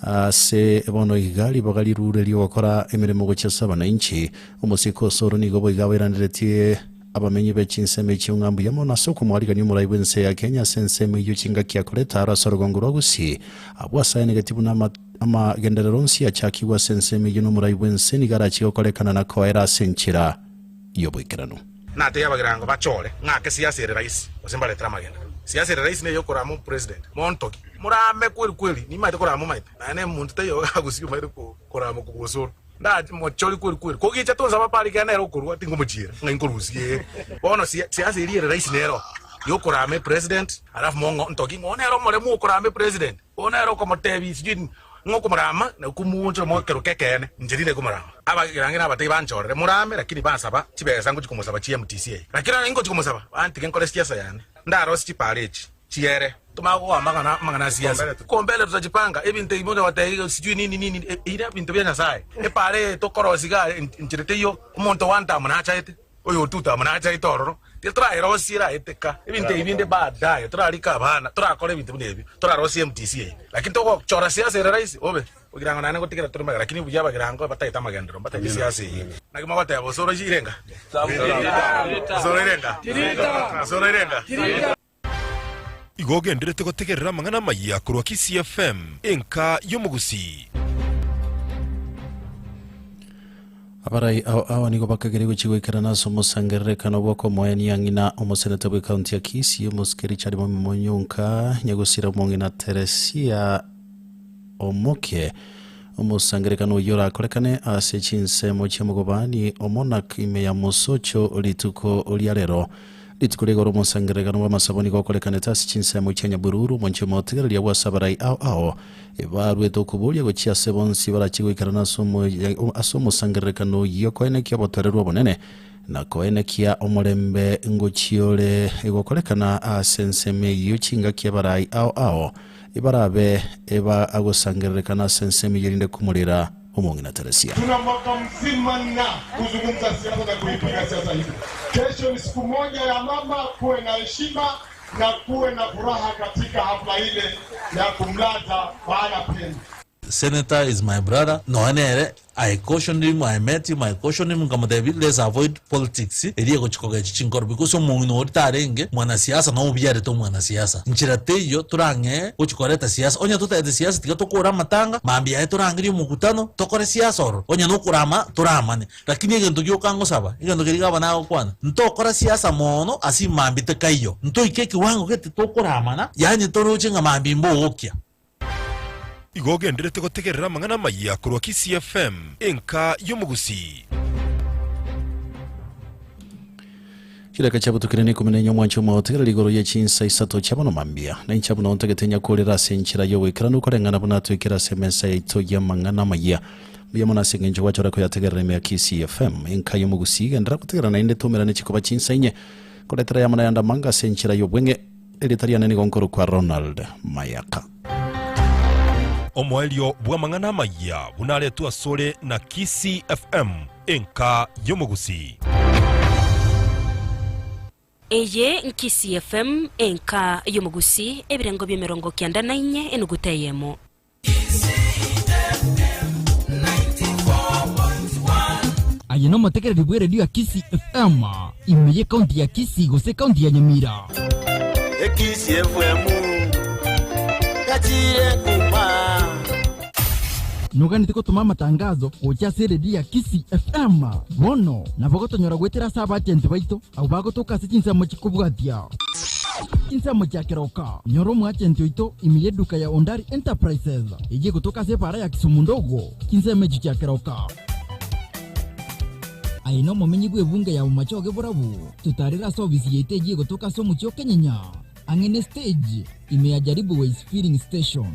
ase bono iga ribaga rirure ri'ogokora emeremo gochia ase abanainchi. Omosike Osoro nigo boigo abairaneretie Abamenyi be chinsemo echio ng'a mbuya mono ase okomoarigania omorai bw'ense ya Kenya ase ensemo eyio chingaki akorete aro ase orogongo rwa Gusii. Abwo asaenegeti buna amagenderero onsi achakigwe ase ensemo eyio nomorai bw'ense nigo arachie gokorekana na koera ase enchera y'oboikeranu. Natebie abagirango bachore ng'ake siasa ere rahisi, gose mbaretere amagenderero. Siasa ere rahisi neye okorama omopresident. Montoki. Morame kweli kweli. Nimaete korama omaete. Naende omonto taiyo agosibia omaete korama kobua osoro. Ndache mochori kweli kweli. Kogicha tonsaba pare ekiagera nere okorua tingomochiera ng'a inkorusia ee. Bono siasa eria ere rahisi nero yokorama epresident alafu mong'o ntoki ng'a oo nere omoremu okorama epresident. Oo nere okomotebia sijui ng'a okomorama na okomuonchora mokeroka ekeene inche rinde komorama. Abagirange nabatebie banchorere morame lakini bansaba chibesa ngochia komosaba chi MTC eye. Lakini onye ingochia komosaba bantige nkore siasa yane. Ndarosie chipara echi chiere. Tomanye kogoa amang'ana amang'ana a siasa. Kombele tutajipanga ebinto ebi monya goteba sijui nini nini eira ebinto bia Nyasaye. Epara eye tokorosia iga enchera teiyo omonto one term nachaete. Oyo otuta amo nachaete ororo, tiga toraerosie eraeteka ebinto ebi binde baadaye, torarike abana, torakore ebinto buna ebio, torarosie MTC eye. Lakini togochora siasa ere rahisi, obe ogirango naende ngotigera tore magega, lakini buya abagirango batagete amagenderero, mbatagete siasa eye. Naki mogoteba, Osoro irenga? Osoro irenga? Osoro irenga? Igo ogenderete gotegerera amang'ana amayia korwa Kisii FM, enka y'omogusii. Abarai ao ao nigo bakageria gochia goikerana ase omosangererekano bw'okomoenia ng'ina omoseneta bw'ekaunti ya Kisii, omosike Richard Mwami Monyonka, nyagosira omong'ina Teresia Omoke. Omosangererekano oyio orakorekane ase chinsemo chi'omogobani o Monarch ime ya Mosocho rituko ria rero. Rituko ria igoro omosangererekano bw'amasabo nigo okorekanete ase chinsemo chia Nyabururu, omonche omotigereria bw'ase abarai ao ao ebaruete okoboria gochia ase bonsi barachie goikerana ase ase omosangererekano oyio koenekia obotoereru obonene na koenekia omorembe ngochia ore gokorekana ase ensemo eyio chingaki abarai ao ao ebarabe eba agosangererekana ase ensemo eyio erinde komorera omong'ina Teresia. Tuna mwaka mzima na kuzungumza siasa na kuipiga siasa hii. Kesho ni siku moja ya mama, kuwe na heshima na kuwe na furaha katika hafla ile ya kumlaza mahala pema. Senator is my brother, nonya nere I cautioned him, I met him, I cautioned him nkamotebia let's avoid politics eria egochia kogecha chinkoro because omong'ina oria tarenge mwanasiasa na obiarete omwanasiasa. Nchera teiyo torang'ee gochia koreta siasa, onye totagete siasa tiga tokore amatanga, mambia aye torangerie omokutano tokore siasa ororo, onye nokorama toramane. Lakini egento gioka ngosaba, egento keria gavana agokwana, ntokora siasa mono ase mambia tekaiyo, ntoike ekiwango gete tokoramana, yaani toroche ng'a mambia mbogokia. Igo ogenderete gotegerera amang'ana amayia korwa Kisii FM, enka y'omogusii. Chidakika chiabutukire na ikomi na inye omwancho omwao tegerera igoro ye chinsa isato chia bono mambia. Na inche buna ontagete nyakorere ase enchera y'ogoikeranu koreng'ana buna atwekire ase emesa yaito y'amang'ana amayia. Mbuya mono ase engencho gwachora koyategerera ime ya Kisii FM, enka y'omogusii. Genderera gotegerera naende toumerane chikoba chinsa inye koretera yamo nayande amange ase enchera y'obweng'e. Erieta riane nigo nkorokwa Ronald Mayaka. Omoerio bw'amang'ana amayia buna aretwe asore na Kisii FM, enka y'omogusii. Eye n'Kisii FM, enka y'omogusii, ebirengo bi'emerongo kianda na inye enuguta eyemo. Aye nomotegereri bw'eredio ya Kisii FM, ime y'ekaunti ya Kisii gose ekaunti ya Nyamira. Ekisii FM yachire kuma. Noganeti gotoma amatangazo gocha ase eredio ya Kisii FM? Bono nabo gotonyora goetera ase abachenti baito abwo bagotoka ase chinsemo chikobwatia. Chinsemo chia keroka, nyora omoachenti oito ime y'eduka ya Ondari Enterprises, eyio egotoka ase epaara ya Kisumu ndogo, chinsemo echio chia keroka. Aye nomomenyi bw'ebunge ya Bomachoge Borabu, totarere ase ofisi yaito eyio egotoka ase omochie o Kenyenya, ang'e ne stage, ime ya Jaribu Ways Filling Station.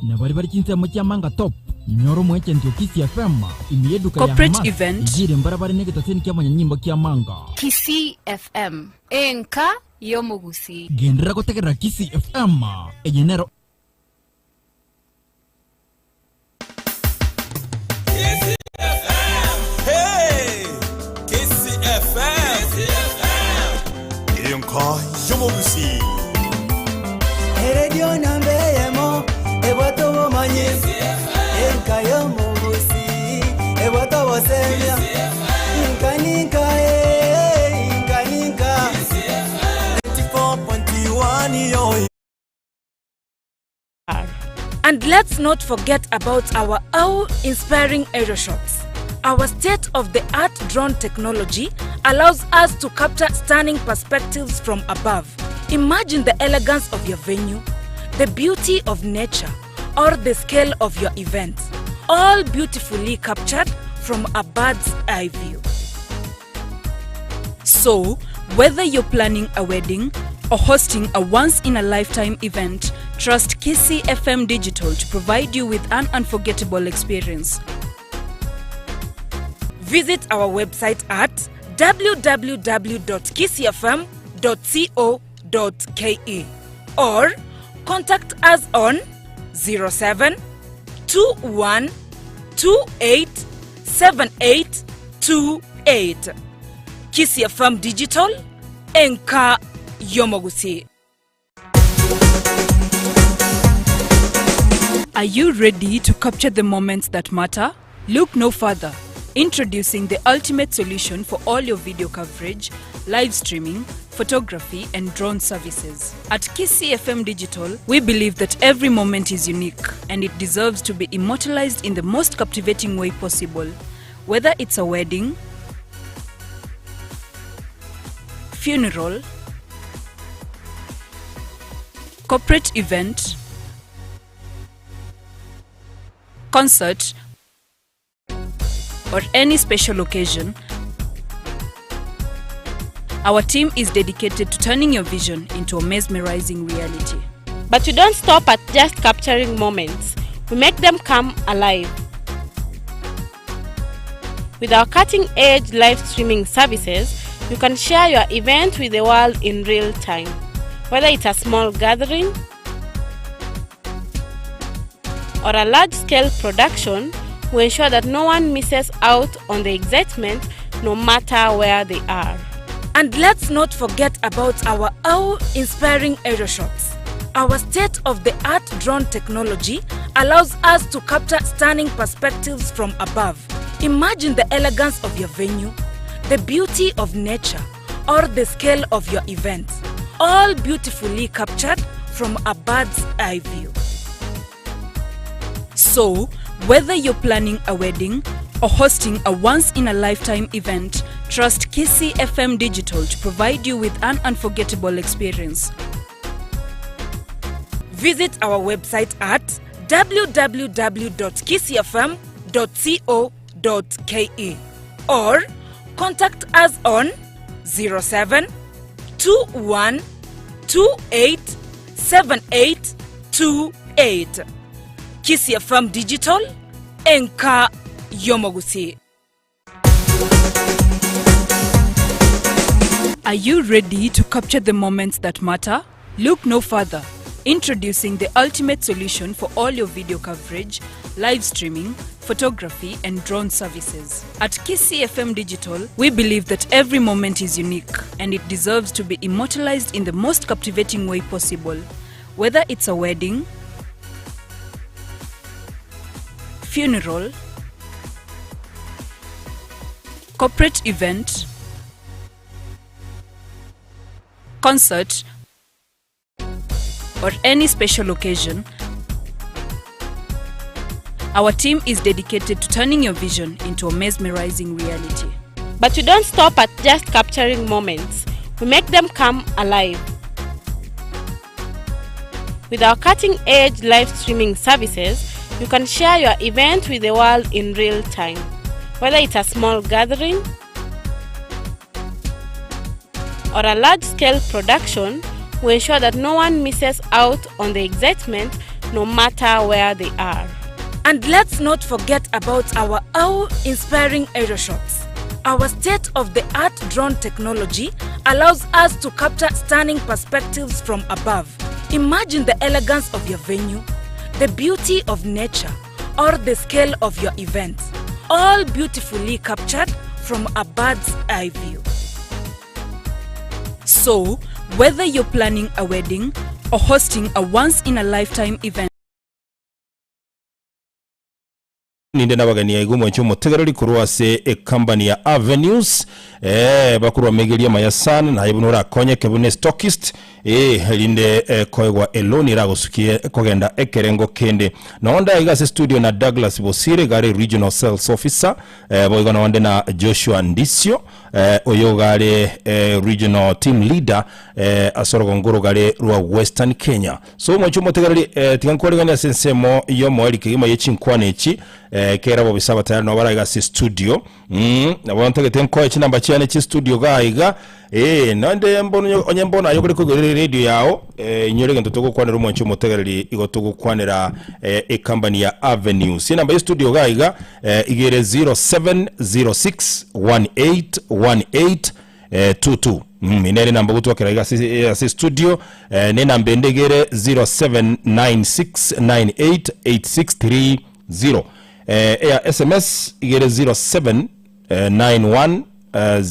Na baria bare chinsemo chia Manga Top, nyora omoechenti o Kisii FM ime y'eduka ya Corporate Hamas, event. eyio ere mbarabare negetaseni ki'amanyanyimbo kia Manga. Kisii FM, enka y'omogusii. Genderera gotegerera Kisii FM, eye nero. Enka y'omogusii. Eredio namba eyemo ebwate obomanyi enka y'omogusii ebwate obosemia inka ninka eh, inka ninka 94.1 yo. And let's not forget about our awe-inspiring aerial shots. Our state of the art drone technology allows us to capture stunning perspectives from above. Imagine the elegance of your venue, the beauty of nature, or the scale of your event, all beautifully captured from a bird's eye view. So, whether you're planning a wedding or hosting a once in a lifetime event, trust Kisii FM Digital to provide you with an unforgettable experience. Visit our website at www.kisiifm.co.ke or contact us on 07 21 28 78 28. Kisii FM Digital, enka y'omogusii. Are you ready to capture the moments that matter? Look no further. Introducing the ultimate solution for all your video coverage, live streaming, photography, and drone services. At Kisii FM Digital, we believe that every moment is unique and it deserves to be immortalized in the most captivating way possible. Whether it's a wedding, funeral, corporate event, concert, or any special occasion, our team is dedicated to turning your vision into a mesmerizing reality. But we don't stop at just capturing moments, we make them come alive. With our cutting edge live streaming services, you can share your event with the world in real time. Whether it's a small gathering or a large scale production, we ensure that no one misses out on the excitement no matter where they are. And let's not forget about our awe-inspiring aerial shots. Our state-of-the-art drone technology allows us to capture stunning perspectives from above. Imagine the elegance of your venue, the beauty of nature, or the scale of your event, all beautifully captured from a bird's eye view. So, whether you're planning a wedding or hosting a once in a lifetime event, trust Kisii FM Digital to provide you with an unforgettable experience. Visit our website at www.kisiifm.co.ke or contact us on 07 21 28 78 28. Kisii FM Digital, enka y'omogusii. Are you ready to capture the moments that matter? Look no further. Introducing the ultimate solution for all your video coverage, live streaming, photography, and drone services. At Kisii FM Digital, we believe that every moment is unique and it deserves to be immortalized in the most captivating way possible. Whether it's a wedding, funeral, corporate event, concert, or any special occasion, our team is dedicated to turning your vision into a mesmerizing reality. But we don't stop at just capturing moments, we make them come alive. With our cutting edge live streaming services, you can share your event with the world in real time. Whether it's a small gathering or a large scale production, we ensure that no one misses out on the excitement no matter where they are. And let's not forget about our awe-inspiring aerial shots. Our state-of-the-art drone technology allows us to capture stunning perspectives from above. Imagine the elegance of your venue, the beauty of nature, or the scale of your event, all beautifully captured from a bird's eye view. So, whether you're planning a wedding or hosting a once in a lifetime event, Ninde nabageni aiga omwanchi omotegereri korwa ase ecompany ya Avenues eh, bakorwa megeria amaya sana naye buna orakonyeke buna estockist eh, erinde eh, koegwa eloan eragosukie kogenda ekerengo kende. Nonde aiga ase studio na Douglas Bosire iga are regional sales officer eh, boigo nonde na Joshua Ndisio eh, oyo iga are eh, regional team leader eh, ase orogongo orogare rwa Western Kenya. So omochie omotegereri, eh, tiga nkwariganie ase ensemo y'omoerio kegima ye chinkwana echi, eh, kera bobisa abatayari nabo bare iga ase studio. Mm, nabo ntagete nkoe chinamba chiane chie studio iga iga, eh, naende mbono onye- onye mbono aye okore koigora eradio yao, eh, inyore egento togokwanera omoanchi omotegereri igo togokwanera eh, ecompany ya Avenues. Enamba ye studio iga iga, eh, iga ere 0706 18 18 eh, 22 mm, nere namba gotwakera iga ase eh, ase studio eh, ne namba ende iga ere 0796988630 eh, eya sms iga ere 07 eh, 91 eh,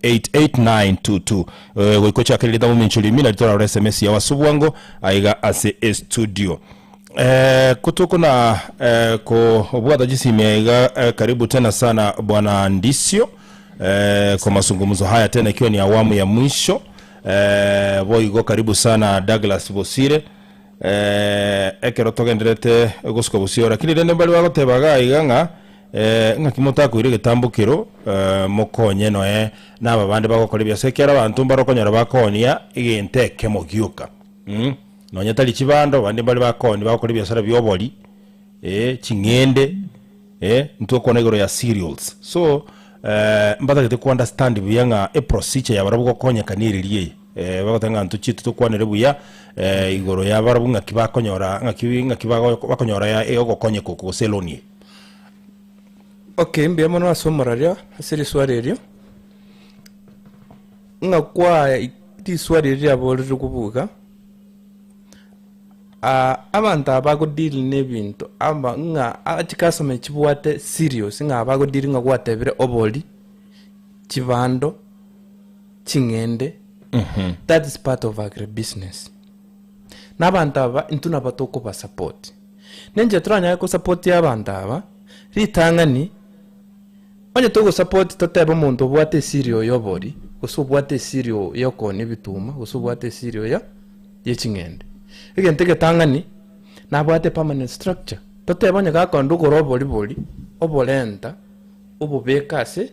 088922 eh, goika ochakere rita mominchori imi nari torarore sms yao ase obwango aiga ase estudio eh, kotokona eh, kobwata chisimi aiga eh, karibu tena sana bwana ndisio eh, kwa mazungumzo haya tena ikiwa ni awamu ya mwisho eh, boigo karibu sana Douglas Bosire eh, ekero togenderete gosuka bosio lakini rende mbari bagoteba iga iga ng'a eh, ng'aki motakoira egetambokero eh, mokonye noe na aba bande bagokora ebiasara ekiagera abanto mbare okonyora bakoonia egento ekemo gioka mm, nonye tari chibando abande mbare bakoonia bagokora ebiasara bia obori eh, ching'ende eh, ntokwana igoro ya cereals so eh, mbatagete ko understand buya ng'a eprocedure ya barabwo gokonyeka nereri eye eh, bagoteba ng'a ntochiete tokwanere buya eh, igoro ya barabwo ng'aki bakonyora ng'aki ng'aki bago bakonyora ya ogokonyeka oko gose eloan eye. Okay, mbuya mono ase omoraria ase riswali erio, ng'a kwa riswali riria riaborirwe buga. Abanto aba bagodeal nebinto aba ng'a chikasoma echi chibwate serious ng'a bagodeal ng'a gwatebire obori, chibando, ching'ende, that is part of agribusiness. Na abanto aba intwe nabo tokobasupport. Na enchera toranyare kosapotia abanto aba, ritang'ani, onye togosupport totebe omonto obwate esiri ya obori, gose obwate esiri ya okoonia ebituma, gose obwate esiri ya. ye ching'ende. Egento egetang'ani, nabwate permanent structure, totebe onye gakoenda ogore obori bori, oborenta, obobeke ase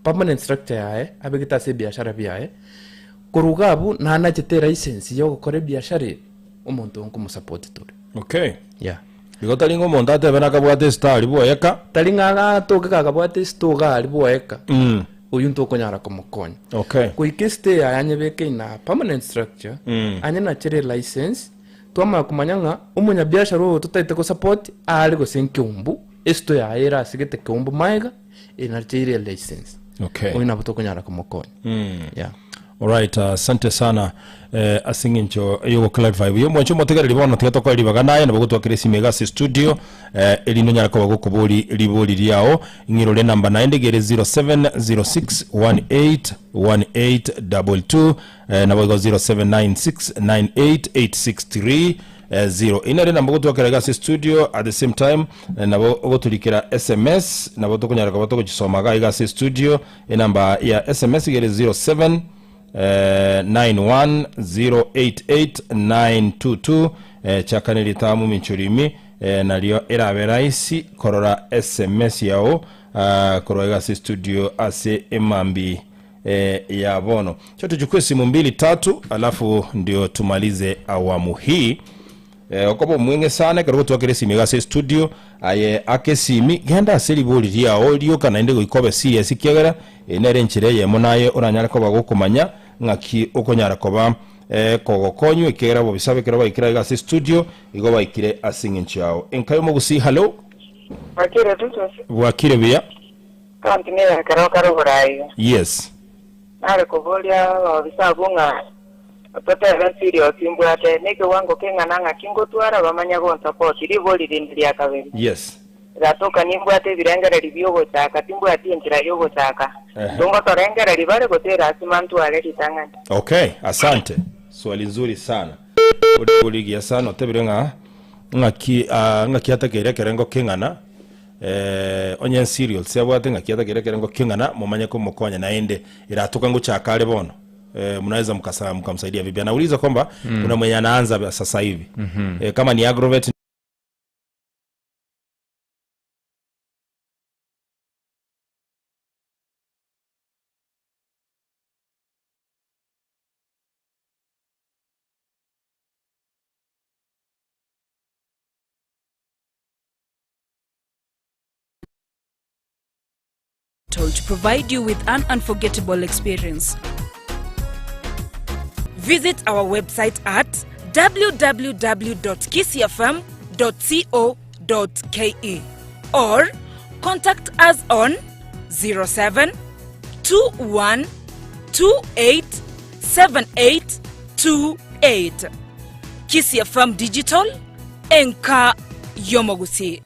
permanent structure yaye, abegete ase ebiashara biaye, korwa iga abwo nanachete elicense ya ogokora ebiashara eye, omonto oyo nkomosupport tore. Okay. Yeah. Igo tari ng'a omonto atebe nakabwate esito aria bwoyeka. Tari ng'a atoke gakabwate esito iga aria bwoyeka. Oyio ntokonyara komokonya. Okay. Goika esito eye aye anyebeke in a permanent structure, anye nachere elicense, twamanya komanya ng'a omonyabiashara oyo totaete gosupport are gose nkeumbu, esito yaye ere ase gete keumbu maega, enacheire elicense. Okay. Oyio nabo tokonyara komokonya. Yeah. Alright, asante sana eh, ase eng'encho y'ogoclarify buya omwanche omotegereri bono tiga tokoe ribaga naye nabo gotwakera esimi iga ase studio eh, erinde onyare koba gokobori ribori riao ng'irore enamba naende iga ere 0706181822 eh, nabo igo 0796988630 eye nere enamba ogotwakera iga ase studio at the same time eh, nabo ogotorikera sms nabo tokonyara koba togochisoma iga iga ase studio Enamba ya sms iga ere 07 91 088 922 chaka nerita mominchori ime nario erabe rahisi korora sms yao korwa iga ase studio ase emambi ya bono. Cha tuchukue simu mbili tatu alafu ndio tumalize awamu hii. Eh, okoba omweng'e sana ekero gotwakera esimi iga ase estudio, aye aka esimi, genda ase ribori riao rioka naende goika obe serious ekiagera eye nere enchera eyemo naye oranyare koba gokomanya ng'aki okonyara koba eh, kogokonywa ekiagera abobisa ekero baikire aiga ase estudio igo baikire ase eng'encho yao. Enka y'omogusii hallo. Bwakire Titus? Bwakire buya. County neye ya Keroka rogoro aiga. Yes. Nare koboria abaofisa abwo ng'a totebe serious mbwate nekewango keng'ana ng'aki ngotwara bamanye gonsupport. Ribori rinde ria kabere. Yes. Gatoka nimbwate ebirengererio biogochaka timbwati enchera yogochaka. Ehe. Tongotorengereria bare gose erasima ntware ritang'ani. Okay, asante. Swali nzuri sana. Origia sana otebire ng'a ng'aki ah, ng'aki atakeire ekerengo keng'ana. Eh, onye cereals abwate ng'aki atakeire ekerengo king'ana momanye komokonya naende eratoka ngochaka are bono eh, mnaweza mkasa mkamsaidia vipi anauliza kwamba kuna mwenye anaanza sasa hivi eh, kama ni agrovet To provide you with an unforgettable experience. Visit our website at www.kisiafm.co.ke or contact us on 07 21 28 78 28. Kisiafm Digital, Enka Yomogusi.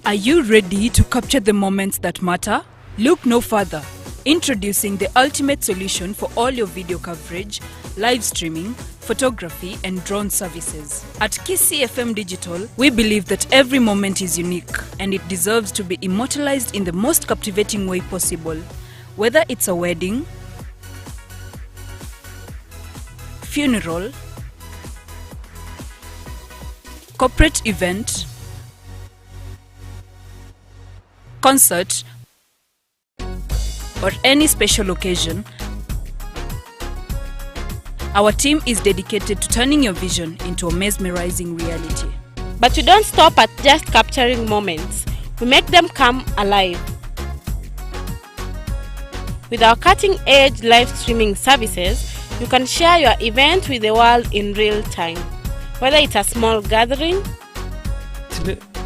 Are you ready to capture the moments that matter? Look no further. Introducing the ultimate solution for all your video coverage, live streaming, photography, and drone services. At KCFM Digital, we believe that every moment is unique and it deserves to be immortalized in the most captivating way possible. Whether it's a wedding, funeral, corporate event, concert, or any special occasion, our team is dedicated to turning your vision into a mesmerizing reality. But we don't stop at just capturing moments, we make them come alive. With our cutting edge live streaming services, you can share your event with the world in real time. Whether it's a small gathering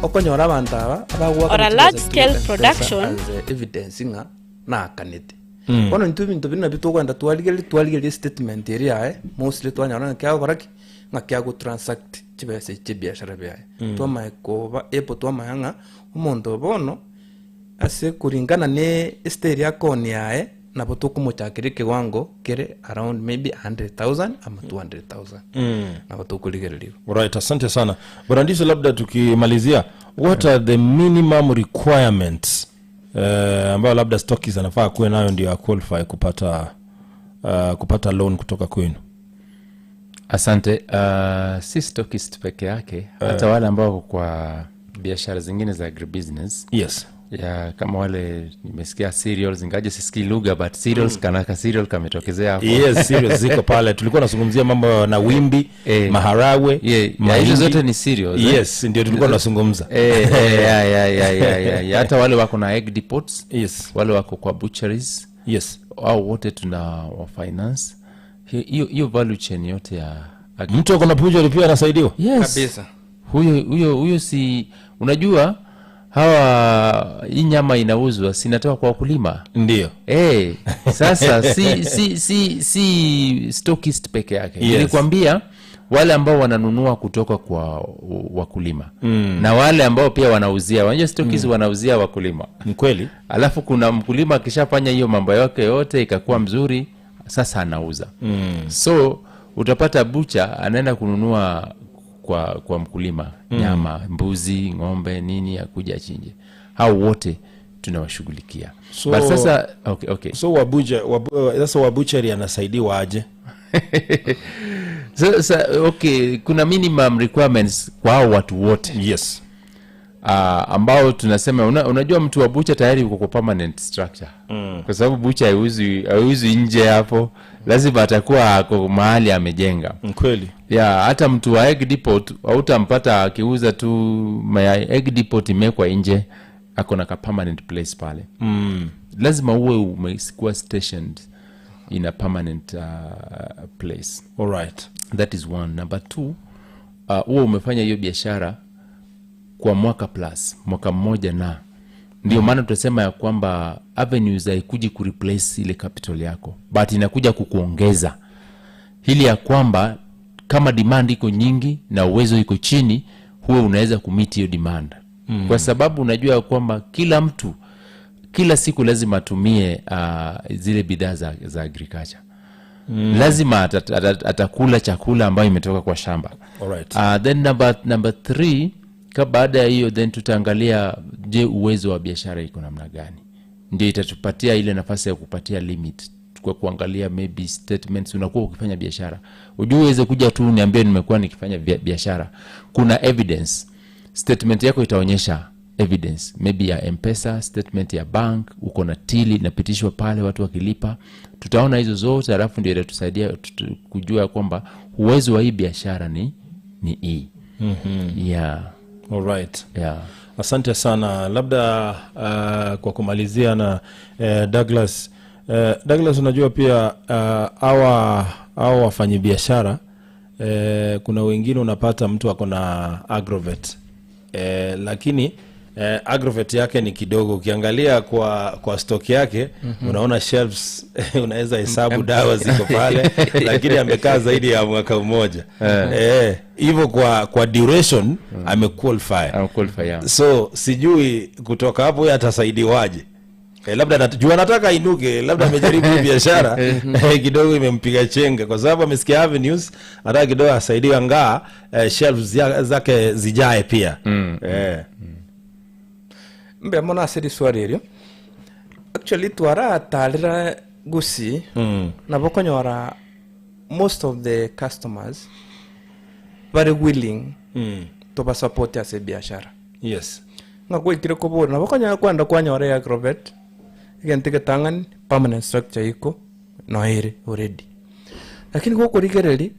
Okonyora abanto aba Or a large scale production. as evidence ng'a naakanete. Mm. Bono intwe ebinto bire nabio tokogenda twarigereria twarigereria estatement eria yaye mostly twanyora ng'a kiagokora ki? Ng'a kiagotransact chibesa echi chia ebiashara biaye. Twamanya koba able twamanya ng'a omonto oyo bono ase kuringana na esteri akoonia yaye nabo tokomochakera ekewango kere around maybe 100,000 ama 200,000 nabo tokorigereria igo. Right, asante sana Bwana labda tukimalizia, what are the minimum requirements eh, ambayo labda stockist anafaa kuwe nayo ndio ya qualify kupata kupata loan kutoka kwenu? Asante. Si stockist peke yake, hata wale ambao wako kwa biashara zingine za agribusiness. Yes. Ya, kama wale nimesikia cereals, ingaje sisikii lugha but cereals kanaka cereal kametokezea hapo. Yes, cereals ziko pale. Tulikuwa nazungumzia mambo na wimbi, maharagwe, Yeah, yeah, mahindi. hizo zote ni cereals, eh? Yes, ndio tulikuwa tunazungumza. Eh, eh, ya, ya, ya, ya, ya, ya. Hata wale wako na egg depots. Yes. Wale wako kwa butcheries. Yes. Au wote tuna wa finance. Hiyo hiyo value chain yote ya Mtu ako na butchery pia anasaidiwa? Yes. Kabisa. Huyo huyo huyo si unajua hawa hii nyama inauzwa sinatoka kwa wakulima. Ndio. Eh, sasa si si si si stockist peke yake. Yes. Nilikwambia wale ambao wananunua kutoka kwa wakulima na wale ambao pia wanauzia, unajua stockist wanauzia wakulima. Ni kweli. Alafu kuna mkulima akishafanya hiyo mambo yake yote ikakuwa mzuri, sasa anauza. So utapata bucha anaenda kununua kwa mkulima nyama, mbuzi, ng'ombe, nini, akuja achinje. Hao wote tunawashughulikia. So, But sasa okay, okay. So wabucha, wabu, sasa wabuchari anasaidiwa aje? Sasa okay, kuna minimum requirements kwa hao watu wote. Yes. Ambao tunasema unajua mtu wa bucha tayari yuko kwa permanent structure. Kwa sababu bucha haiuzwi nje hapo, lazima atakuwa ako mahali amejenga. Kweli. Ya, hata mtu wa egg depot hautampata akiuza tu mayai. Egg depot imewekwa nje, ako na ka permanent place pale. Lazima uwe umekuwa stationed in a permanent place. All right. That is one. Number two, uwe umefanya hiyo biashara kwa mwaka plus, mwaka mmoja na ndio maana tutasema ya kwamba avenues haikuji kureplace ile capital yako, but inakuja kukuongeza hili ya kwamba kama demand iko nyingi na uwezo iko chini, huwe unaweza kumit hiyo demand. Kwa sababu unajua ya kwamba kila mtu kila siku lazima atumie zile bidhaa za agriculture. Lazima atakula chakula ambayo imetoka kwa shamba. Then number three, ka baada ya hiyo then tutaangalia, je, uwezo wa biashara iko namna gani? Ndio itatupatia ile nafasi ya kupatia limit kwa kuangalia maybe statements. Unakuwa ukifanya biashara, ujue uweze kuja tu niambie nimekuwa nikifanya biashara. Kuna evidence, statement yako itaonyesha evidence maybe ya Mpesa, statement ya bank, uko na till inapitishwa pale watu wakilipa. Tutaona hizo zote, alafu ndio itatusaidia kujua kwamba uwezo wa hii biashara ni hii. Yeah. Alright. Yeah. Asante sana. Labda kwa kumalizia na Douglas. Douglas, unajua pia hawa wafanyibiashara, kuna wengine unapata mtu ako na agrovet, lakini agrovet yake ni kidogo. Ukiangalia kwa stock yake, unaona shelves, unaweza hesabu dawa ziko pale, lakini amekaa zaidi ya mwaka mmoja. Hivyo kwa duration amequalify. Amequalify, yeah. So sijui kutoka hapo yeye atasaidiwaje. Labda juu anataka ainuke, labda amejaribu hii biashara kidogo imempiga chenga, kwa sababu amesikia Avenues, anataka kidogo asaidiwe angaa shelves zake zijae pia. Mbe mono ase riswali erio, actually twaratarire Gusii, nabo konyora most of the customers very willing tobasupport ase biashara. Ng'a gwekire kobora nabo konyora kwenda kwanyora ya agrovet, egento getang'ani permanent structure iko noere already, lakini gokorigereri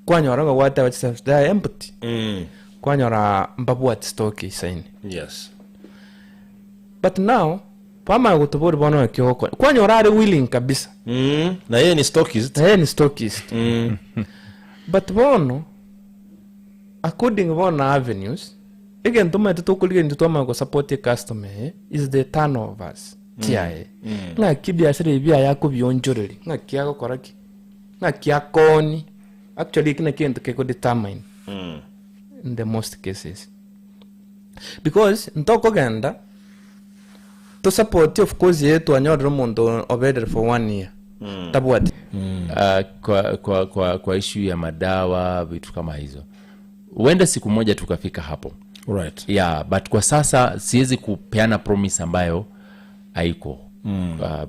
kwanyora ng'a gwateba chishelves they are empty. Kwanyora mbabwati stock isaine. But now pamaya gotobori bono ekio kwanyora ari willing kabisa. Na yeye ni stockist. Na yeye ni stockist. But bono according bono Avenues, egento maete tokorigereria intwe twamanya gosupport customer is the turnovers chiaye. Ng'aki biashara ebi biaye akobionchoreri, ng'aki agokora ki, ng'aki akoni. Actually eki naki egento kegodetermine in the most cases, because ntokogenda to support, of course ye twanyorire omonto oberere for one year tabwati. Kwa issue ya madawa, vitu kama hizo, huenda siku moja tukafika hapo. Yeah, but kwa sasa siwezi kupeana promise ambayo haiko.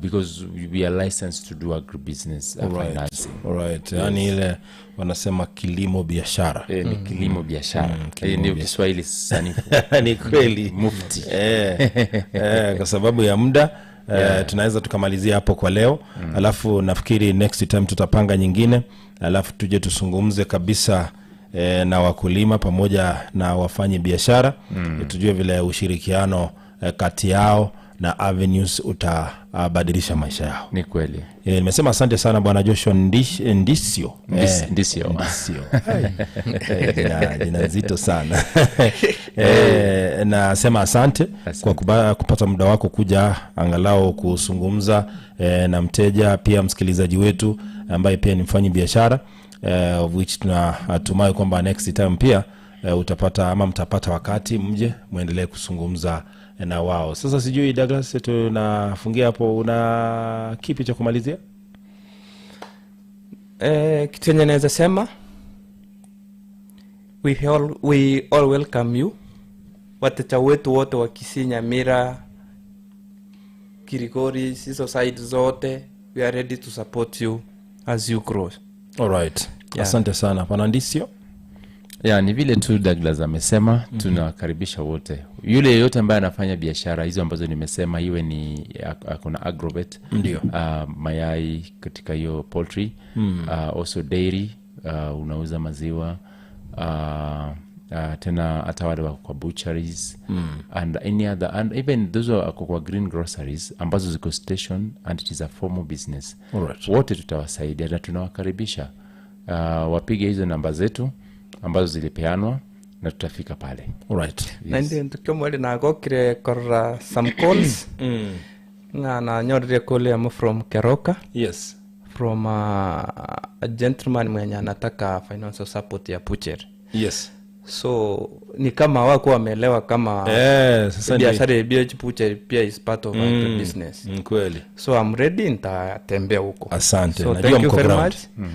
Because we are licensed to do agribusiness financing. Yes. Yani ile wanasema kilimo biashara. Ni kilimo biashara. Kilimo Ndio biashara. Kiswahili sanifu. Ni kweli. Mufti. Kwa sababu ya muda, tunaweza tukamalizia hapo kwa leo. Alafu nafikiri next time tutapanga nyingine, alafu tuje tuzungumze kabisa na wakulima pamoja na wafanyi biashara. Tujue vile ushirikiano kati yao na Avenues utabadilisha maisha yao. Ni kweli. Nimesema asante sana Bwana Joshua Ndisio. Ndisio. Ndisio. Ai. Jina nzito sana. Nasema asante kwa kupata muda wako kuja angalau kuzungumza na mteja, pia msikilizaji wetu ambaye pia ni mfanyi biashara, of which tunatumai kwamba next time pia utapata ama mtapata wakati mje muendelee kuzungumza na wao. Sasa sijui Douglas, tunafungia hapo, una kipi cha kumalizia? Kitu yenye naweza sema, we all welcome you, wateja wetu wote wa Kisii, Nyamira, Kilgoris, hizo side zote, we are ready to support you as you grow. All right. Asante sana Bwana Ndisio. Ya, ni vile tu Douglas amesema, tunawakaribisha wote. Yule yeyote ambaye anafanya biashara hizo ambazo nimesema, iwe ni kuna agrovet, mayai katika hiyo poultry, also dairy, unauza maziwa, tena hata wale wako kwa butcheries, and any other, and even those who wako kwa green groceries ambazo ziko station and it is a formal business. Wote tutawasaidia na tunawakaribisha. Wapige hizo namba zetu ambazo zilipeanwa na tutafika pale. Yes. Na ndio tukio mwali na gokire korora some calls. Na na nyorire call ya from Keroka. From a gentleman mwenye anataka financial support ya butcher. So ni kama hawakuwa wameelewa kama Eh, sasa ndio- biashara ya chibuchari pia is part of Mm, agribusiness. mm, kweli. So I'm ready, nitatembea huko. Asante, So najua thank you mko very ground. much.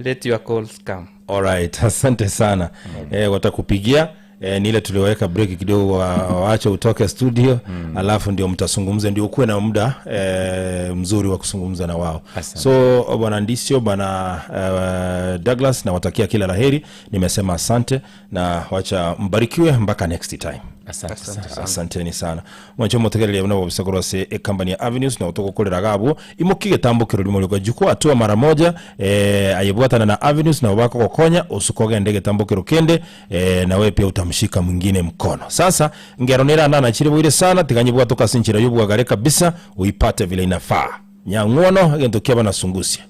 Let your calls come. Alright, asante sana eh, watakupigia eh, ni ile tulioweka break kidogo wa- waache utoke studio alafu ndio mtazungumza ndio ukuwe na muda eh, mzuri wa kuzungumza na wao Asante. so bwana ndisio bwana eh, douglas nawatakia kila laheri nimesema asante na wacha mbarikiwe mpaka next time Asante sana. asanteni sana mwancho motegereria buna bobisa ase ecompany ya avenues na otogokorera gabwo imoki getambukiro rimo rikwa jukwa atua mara moja eh, ayebwatana na avenues na bakogokonya usukogende getambukiro kende eh, nawe pia utamshika mwingine mkono sasa ngero nirandana chiri bwire sana tiganyibwatoka ase enchera yobwagare kabisa uipate vile inafaa nyang'wono egento kiaba nasungusia.